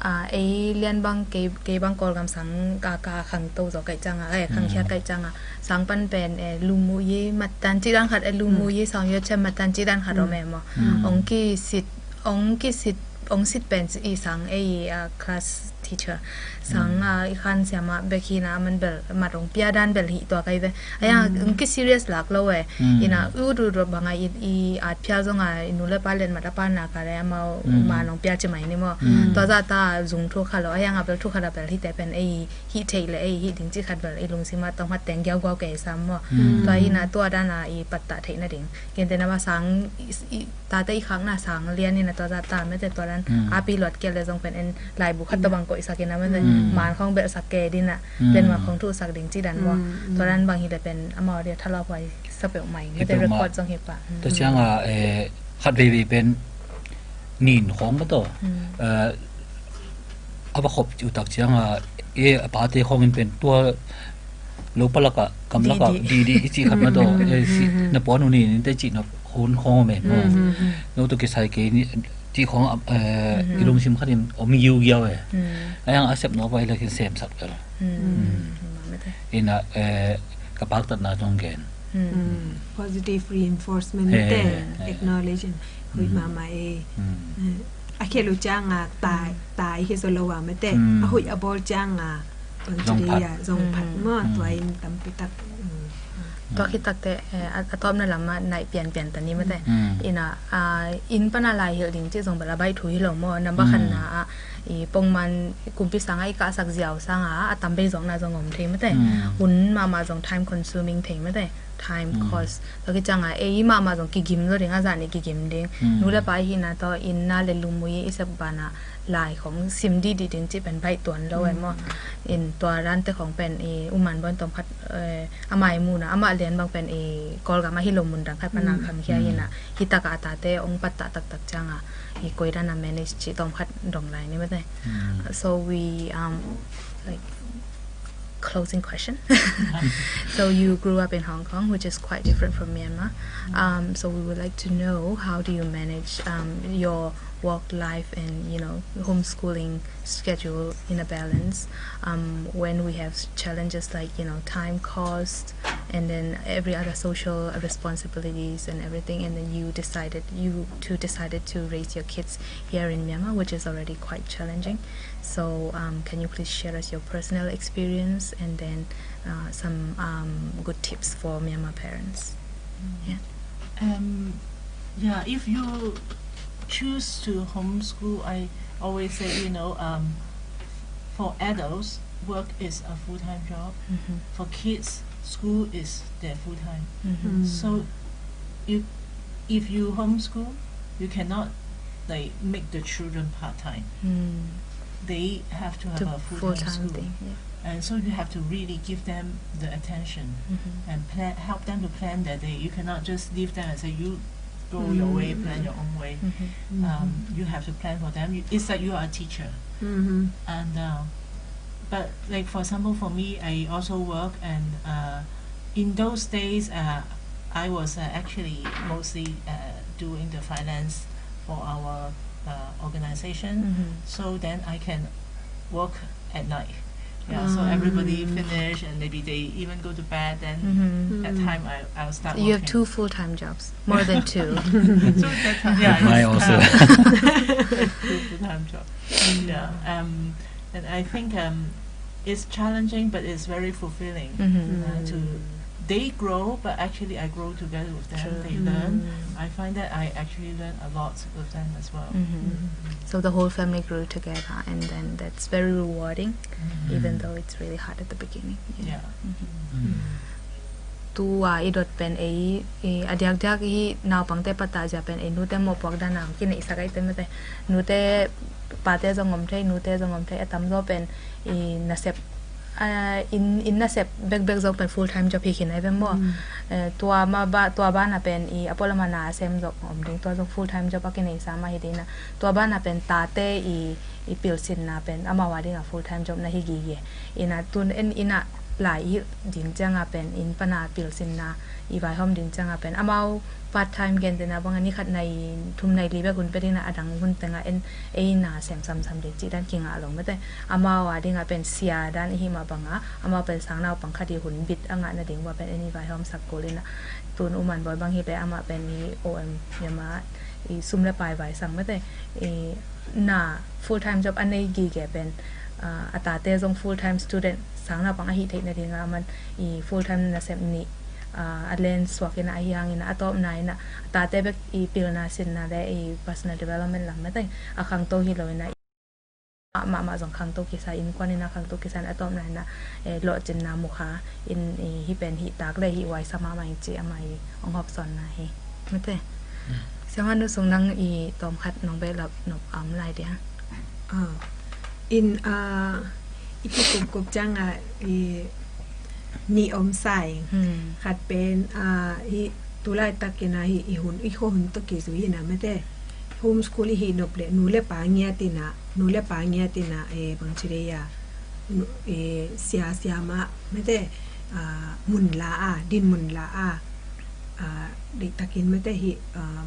ah, ei lian bang kei, kei bang Kawlgam sang ka, ka khangto zaw kaih ciang a, eh, khangkhia kaih ciang a, sang pan pen, eh, lum uh i mattan cih dan khat, eh, lum uh i sang yot ciang mattan cih dan khat om e maw. Ong kisit, ong kisit, ong sit pen i sang ei, ah, class teacher. Sang, ah, i khan siamah bek hi na, aman bel mat ong pia dan bel hi tua kai ve. A yang ong ki serious lak lo e. Ina ut ut bang a i, i at phial zong a i nu le pa let mat a pa na ka le amau man ong pia ci mai ni maw. Tua zah ta zung thu kha lo. A yang a bel thu kha da bel hi te pen ei hi thei le ei hi ding ci khat bel i lungsim a tong hat teng giau guau kei sam maw. Tua ina tua dan a i pattah theih na ding. Kente na ma sang i, i, tate i khakna sang lian ina tua zah ta mete tua dan a pi luat kei le zong pen en laibu khat tawh bang koihsak ina mete man khawng belhsak kei dina len man khawng thuhsak ding ci dan maw. Tua dan bang hi le pen amau dia thalawp huai sa peuhmah ing mete record zong hi pah. Tua ciang a, eh, khat veivei pen nin khawng mah tawh, eh, a va khop ci utak ciang a, eh, a pate khawng in pen tua lo palak a, kam lak a, didi i ci khat mah tawh, eh, na puan uh nin in te ci na hun khawng a men maw. No tawh kisai kei ni ci khawng, eh, i lungsim khat in om giugiau e. A yang a sep no vai lakin semsak bel. Ina, eh, ka paktatna zong gen. Positive reinforcement mete, acknowledge in huih mahmah e. A khel uh ciang a tai, tai hi zaw lo a mete. A huih a bawl ciang a bang ci dei a zong phat maw, tua in tampi tak. Tua khit takte, eh, a, a tawpna lam a naih pianpian ta ni mete. Ina, ah, inn pana lai hilh ding ci zong bel a baih thu hi lo maw, namba khatna a i pongman kumpi sanga i kahsak ziau sanga a tam bei zawkna zong om thei mete. Hun mahmah zong time consuming thei mete. Time cost. Tua khit ciang a ei mahmah zong kigim lo ding, a zah nih kigim ding. Nu le pa i hihna tawh inn na le lum uh i sep bana lai khong sim dihdih ding cih pen baih tuan lo e maw. In tua dante khong pen i uman bon tom khat, eh, amah i muna amah lian bang pen i Kawlgam ahi lo mun dang khat pana khang hia hina, hi taka a tate ong pattah taktak cianga i koi dana manage ci tom khat dong lai ni mate. So we, um, like, closing question. So you grew up in Hong Kong, which is quite different from Myanmar. Um, so we would like to know, how do you manage, um, your work life and, you know, homeschooling schedule in a balance, um, when we have challenges like, you know, time cost and then every other social responsibilities and everything, and then you decided, you two decided to raise your kids here in Myanmar, which is already quite challenging. So, um, can you please share us your personal experience and then, uh, some, um, good tips for Myanmar parents? Yeah. Um, yeah, if you choose to homeschool, I always say, you know, um, for adults, work is a full-time job. For kids, school is their full-time. So if, if you homeschool, you cannot, like, make the children part-time. They have to have a full-time school. And so you have to really give them the attention and plan, help them to plan their day. You cannot just leave them and say, "You go your way, plan your own way." Um, you have to plan for them. You, it's like you are a teacher. And, uh, but, like, for example, for me, I also work, and, uh, in those days, uh, I was, uh, actually mostly, uh, doing the finance for our, uh, organization. So then I can work at night. Yeah, so everybody finish and maybe they even go to bed. Then that time I, I'll start. You have working. Two full-time jobs, more than two. So that time, yeah, mine also. Two full-time job. Yeah, um, and I think, um, it's challenging, but it's very fulfilling. Uh, to, they grow, but actually I grow together with them. They learn. I find that I actually learn a lot with them as well. So the whole family grew together, and then that's very rewarding, even though it's really hard at the beginning. Yeah. Tua i dot pen ei, i a diakdiak i naupangte pattah zia pen ei nute mawhpuak dana kinei sak ahi te mate. Nute, pate zong om thei, nute zong om thei, a tamzaw pen i nasep, a, inn, inn nasep bekbek zong pen full time job hi khin ahi ve maw. Eh, tua ma ba, tua bana pen i a pualamana a sem zong om ding, tua zong full time job a kinei sa mah hi dina. Tua bana pen tate i, i pilsinna pen amau a dinga full time job na hi gige. Ina tun en ina lai i ding cianga pen inn pana pilsinna, i vaihawm ding cianga pen amau part time gentena banga ni khat nai thum nai li bek hun pe dina, a dang hun tenga en ei na sem samsam ding cih dan kingah lo mate. Amau a dinga pen sia dan ihi mah banga amau pen sang naupang khat i hun bit a ngah nading ua pen en i vaihawm sak kul ina. Tun uman bawi bang hi le amah pen i O M Myanmar i sum le pai vai sang mate. I na full time job a nei gige pen, ah, a tate zong full time student, sang naupang ahi theih nadinga aman i full time nasep nih, ah, a len suak ina ahi hangina a tawpna ina a tate bek i pilna sinna le i personal development lam mate a khangto hi lo ina, mahmah zong khangto kisa, innkuan ina khangto kisa in a tawpna ina, eh, lawhcinna mukha in, i, hi pen hih tak le hih uaisa mahmah in ci amah i ong hawpsawnna hi. Mate. Siamanu sung nang i tawm khat nong behlap nop a om lai dia. Ah, in, ah, i kikupkup cianga i nih om sai. Khat pen, ah, i tulaitak ina hi i hun, i khuahun tawh kizui ina mate. Homeschool i hih nop le nu le pa ngiat ina, nu le pa ngiat ina, eh, bangci dei a, nu, eh, sia, siama mate, ah, mun la a, din mun la a, ah, deihtakin mate hih, ah,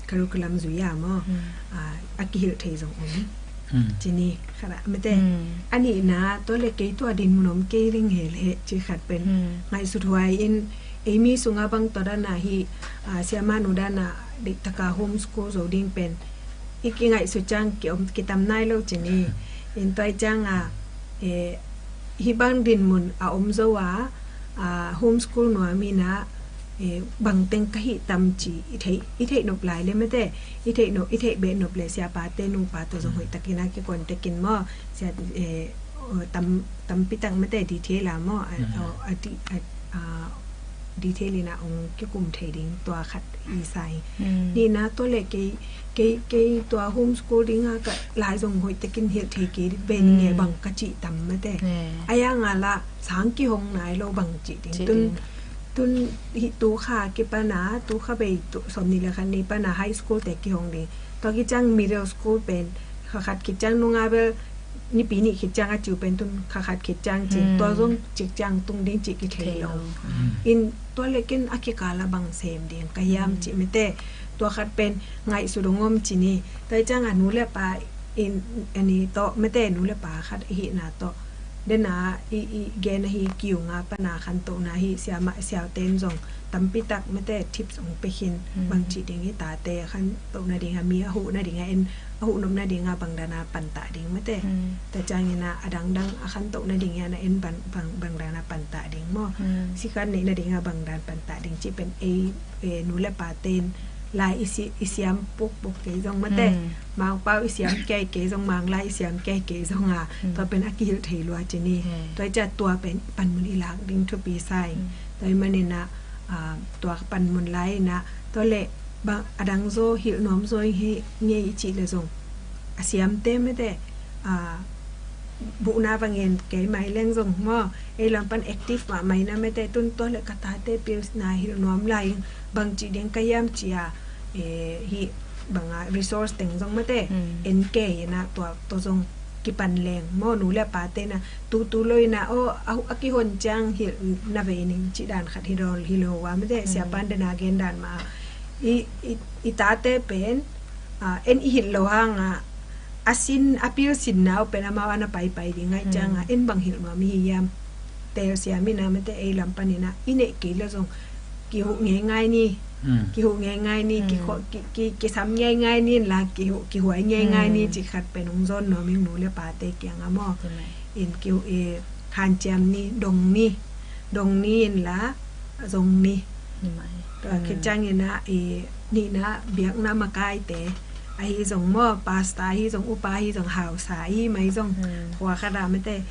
curriculum zui a maw, ah, a kihilh thei zong om. Cini khat a mate. A nihna tua le kei tua din mun om kei ring he le ci khat pen ngaihsut huai in, ei mi sunga bang tua dana hi, ah, siamanu dana deihtaka homeschool zo ding pen i kingaihsut ciang kiom kitam nai lo cini. In tua i cianga, eh, hi bang din mun a om zo a, ah, homeschool nuam ina, eh, bang teng ka hih tam ci i theih, i theih nop lai le mate, i theih nop, i theih beh nop le siapate nupa tawh zong hoihtakin a kikuan tekin maw, sia, eh, tam, tampi tak mate detail a maw, a, a, a, a, a, detail in ah hong kikum thei ding tua khat i sa hi. Nihna tua leh kei, kei, kei tua homeschool ding a ka lai zong hoih takin hilh thei kei ve ning e, bang ka cih tam mate. A yang a lah sang kihong nai lo bang cih ding. Tun, tun hih tu kha kipan a, tu kha bei tu sawmnih le khat ni pan a high school te kihong ding. Tua kiciang middle school pen kha khat kiciang nung a bel nipi nih khit ciang a ciu pen tun kha khat khit ciang cin, tua zong cik ciang tung ding cih kithei lo. In tua leh ken a kikal a bang sem ding ka hiam cih mate, tua khat pen ngaihsut dong om ci ni. Tua ciang a nu le pa in, ani tawh mate, nu le pa khat i hihna tawh dena i, i gen ahi kiunga pana khantohna hi siamah siauten zong tampi tak mate tips hong pia khin, bang cih ding hi tate a khantoh nading a mi a huh nading a en a huh nop nading a bang dana pantah ding mate. Tua ciangin a dangdang a khantoh nading a na en bang, bang, bang dana pantah ding maw. Sikhan neih nading a bang dan pantah ding cih pen ei, e, nu le paten lai i si, i siam pukpuk kei zong mate. Mangpau i siam kei kei zong, Manglai i siam kei kei zong a tua pen a kihilh thei lua ci ni. Tua i cia tua pen panmun i lak ding thupi sa ing. Tua i manin a, a, tua panmun lai in a, tua leh bang a dang zaw hilh nuam zaw hi ngei i cih le zong a siamte mate, a, buhna va ngen kei mai leng zong maw, ei lam pan active mahmah in a mate, tun tua leh ka tate pilna hilh nuam lai ing, bang cih ding ka hiam ci a, e, hih bang a resource teng zong mate en kei in a tua, tua zong kipan leng maw, nu le pate na tu tu lo in a, aw, a, a kihon ciang hilh na ve ning cih dan khat hi lo, hi lo a mate, siapan dena gen dan mah a i, i, i tate pen, a, en i hilh lo hang a, a sin, a pilsinna uh pen amau a na paipai ding ahih ciang a en bang hilh nuam i hi hiam. Telsiam in a mate, ei lam panin a i neih kei le zong kihuh ngeingai ni. Kihuh ngeingai ni, ki, ki, ki, kisam ngeingai ni in la, kihuh, kihuai ngeingai ni cih khat pen hong zawn nuam ing nu le pate kiang a maw. In kihuh, e, hanciam ni, dong ni, dong ni in la, zong ni. Tua khit ciangin a, e, nihna biakna makaite ahi zong maw, pastor ahi zong, upa ahi zong, hausa ahi mai zong, khua khat a mate,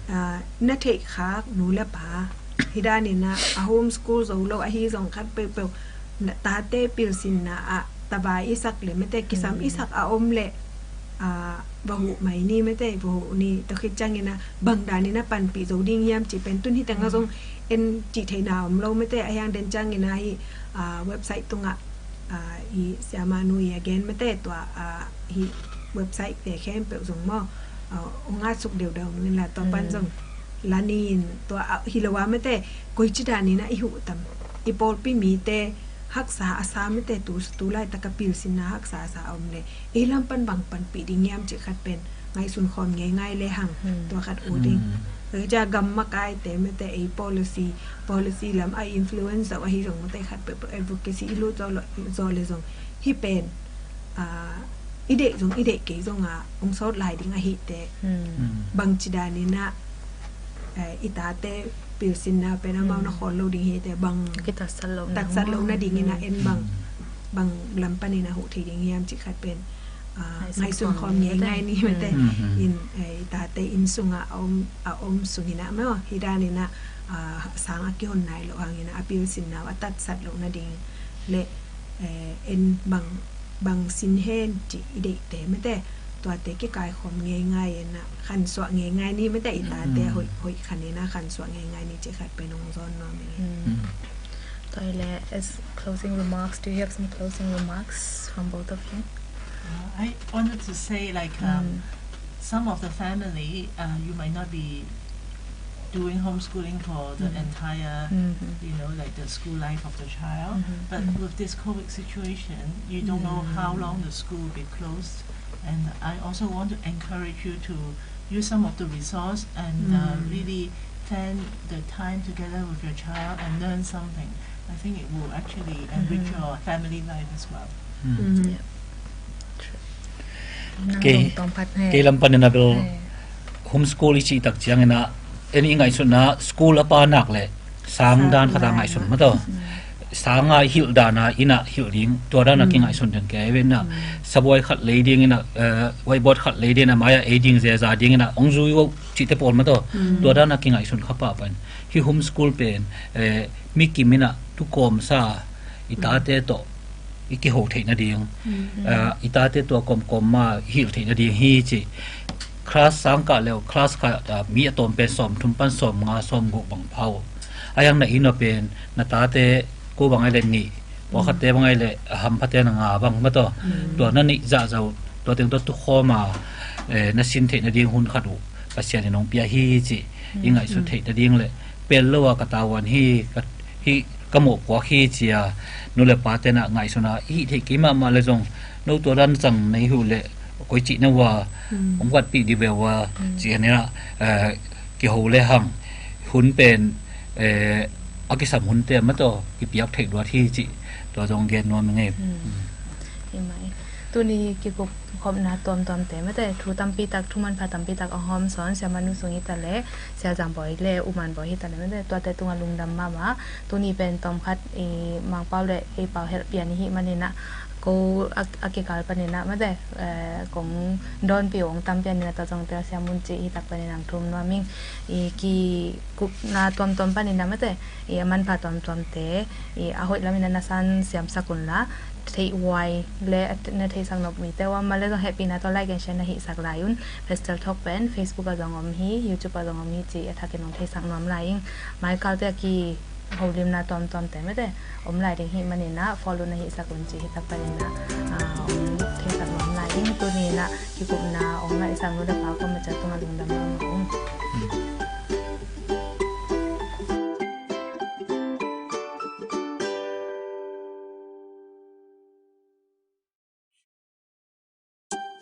a, na theih khak nu le pa hi danin a, a homeschool zo lo ahi zong khat peuhpeuh na tate pilsinna ah tavai i sak le mate, kisam i sak a om le, a, va huh mai ni mate, va huh ni. Tua khit ciangin a bang danin a panpih zo ding hiam cih pen tun hi teng a zong en cih theihna om lo mate, a hiang den ciangin a hi, a, website tungah, a, i siamah nu i a gen mate, tua, a, hi website te khempeuh zong maw, a, hong atsuk deudau nu in la tua pan zong la ni in tua, a, hi lo a mate, koici danin a i huh tam, i pawlpi mite haksa a sa mate, tu, tu laitak a pilsinna haksa a sa a om le ei lam pan bang panpih ding hiam cih khat pen ngaihsun khawm ngeingai le hang, tua khat ut ding. Tua ciang gam makaite mate, ei policy, policy lam a influence zo ahi zong mate, khat peuhpeuh advocacy i lut zo lo, zo le zong hih pen, a, i deih zong i deih kei zong a hong sawt lai ding ahih teh, bang ci danin a, e, i tate pilsinna pen amau na khawl lo ding hi teh, bang kitatsat lo, tatsat lo nadingin a en bang, bang lam panin a huh thei ding hiam cih khat pen, a, ngaihsun khawm ngeingai ni mate. In, e, i tate inn sungah a om, a om sungin a maw, hi danin a, a, sang a kihon nai lo hangin a, a pilsinna uh a tatsat lo nading le, e, en bang, bang sin hen cih i deihte mate, tuate kikaikhawm ngeingai in a, khansuah ngeingai ni mate, i tate hoih, hoih khanin a khansuah ngeingai ni cih khat pen hong zawn nuam ing. Tua leh, as closing remarks, do you have some closing remarks from both of you? Uh, I wanted to say, like, um, some of the family, uh, you might not be doing homeschooling for the entire, you know, like, the school life of the child. But with this COVID situation, you don't know how long the school will be closed. And I also want to encourage you to use some of the resource and, uh, really spend the time together with your child and learn something. I think it will actually enrich your family life as well. Kei, kei lam panin a bel homeschool i cih tak ciangin a, en i ngaihsutna school a pa nak le sang dan khat a ngaihsun mate. sanga i hilh dana ina hilh ding, tua dana kingaihsun den kei ve na. Sabuai khat lei ding ina, eh, whiteboard khat lei ding ina, maya ei ding zeza ding ina, ong zui vo cihte pawl ma tawh. Tua dana kingaihsun kha pahpah in. Hih homeschool pen, eh, mi kim ina tukawmsa i tate tawh i kiho theih nading. Eh, i tate tawh kawmkawm ma i hilh theih nading hi ci. Class sang kah leh class khat ah mi a tawm pen sawm thum pan sawm nga sawm guk bang pha uh. A hiang na inn ah pen na tate ko bang ai leh nih, pawlkhatte bang ai leh a hamphate na nga bang ma tawh. Tua na neih zahzah uh, tua teng tawh tukhawm a, eh, na sin theih nading hun khat uh Pasian in hong pia hi ci i ngaihsut theih nading leh pel lo a ka tavuan hi, ka, hi ka mawhpuak hi ci a nu le pate na ngaihsun a i hih theih kei mahmah leh zong no tua dan cang nei uh leh koi cih na uh a hong vatpih dih ve uh a ci a nia, eh, kiho le hang hun pen, eh, a kisam hunte ma tawh kipiak theih luat hi cih tua zong gen nuam ing ei. Hi mai. Tuni kikup khopna tuamtuamte mate thu tampi tak, thu manpha tampi tak a hawm sawn, Siamah Nu sung hi ta leh Sia Zang Bawi le U Man Bawi hi ta leh mate tuate tungah lungdam mahmah. Tuni pen tawmkhat i Mangpau le ei pau helh pian i hih maninah ko a, a kikal paninah mate, eh, kong dawnpih uh hong tam pianinah tua zongte a siam un cih hi tak paninah hong thum nuam ing. I kikupna tuamtuam paninah mate i a manpha tuamtuamte i a hoih laminah na san siamsak unla, theihhuai le na theihsak nop mite uh a om mah leh zong hehpihna tawh like and share na hihsak lai un. Pastor Thok pen Facebook ah zong om hi, YouTube ah zong om hi cih a thakin hong theisak nuam lai ing. Maikalte a kiholimna tuamtuamte mate om lai ding hih maninah follow na hihsak un cih hi tak paninah, ah, hong theisak nuam lai ing. Tuninah kikupna hong ngaihsak nu le pa kua mah ciat tungah lungdam mahmah ung.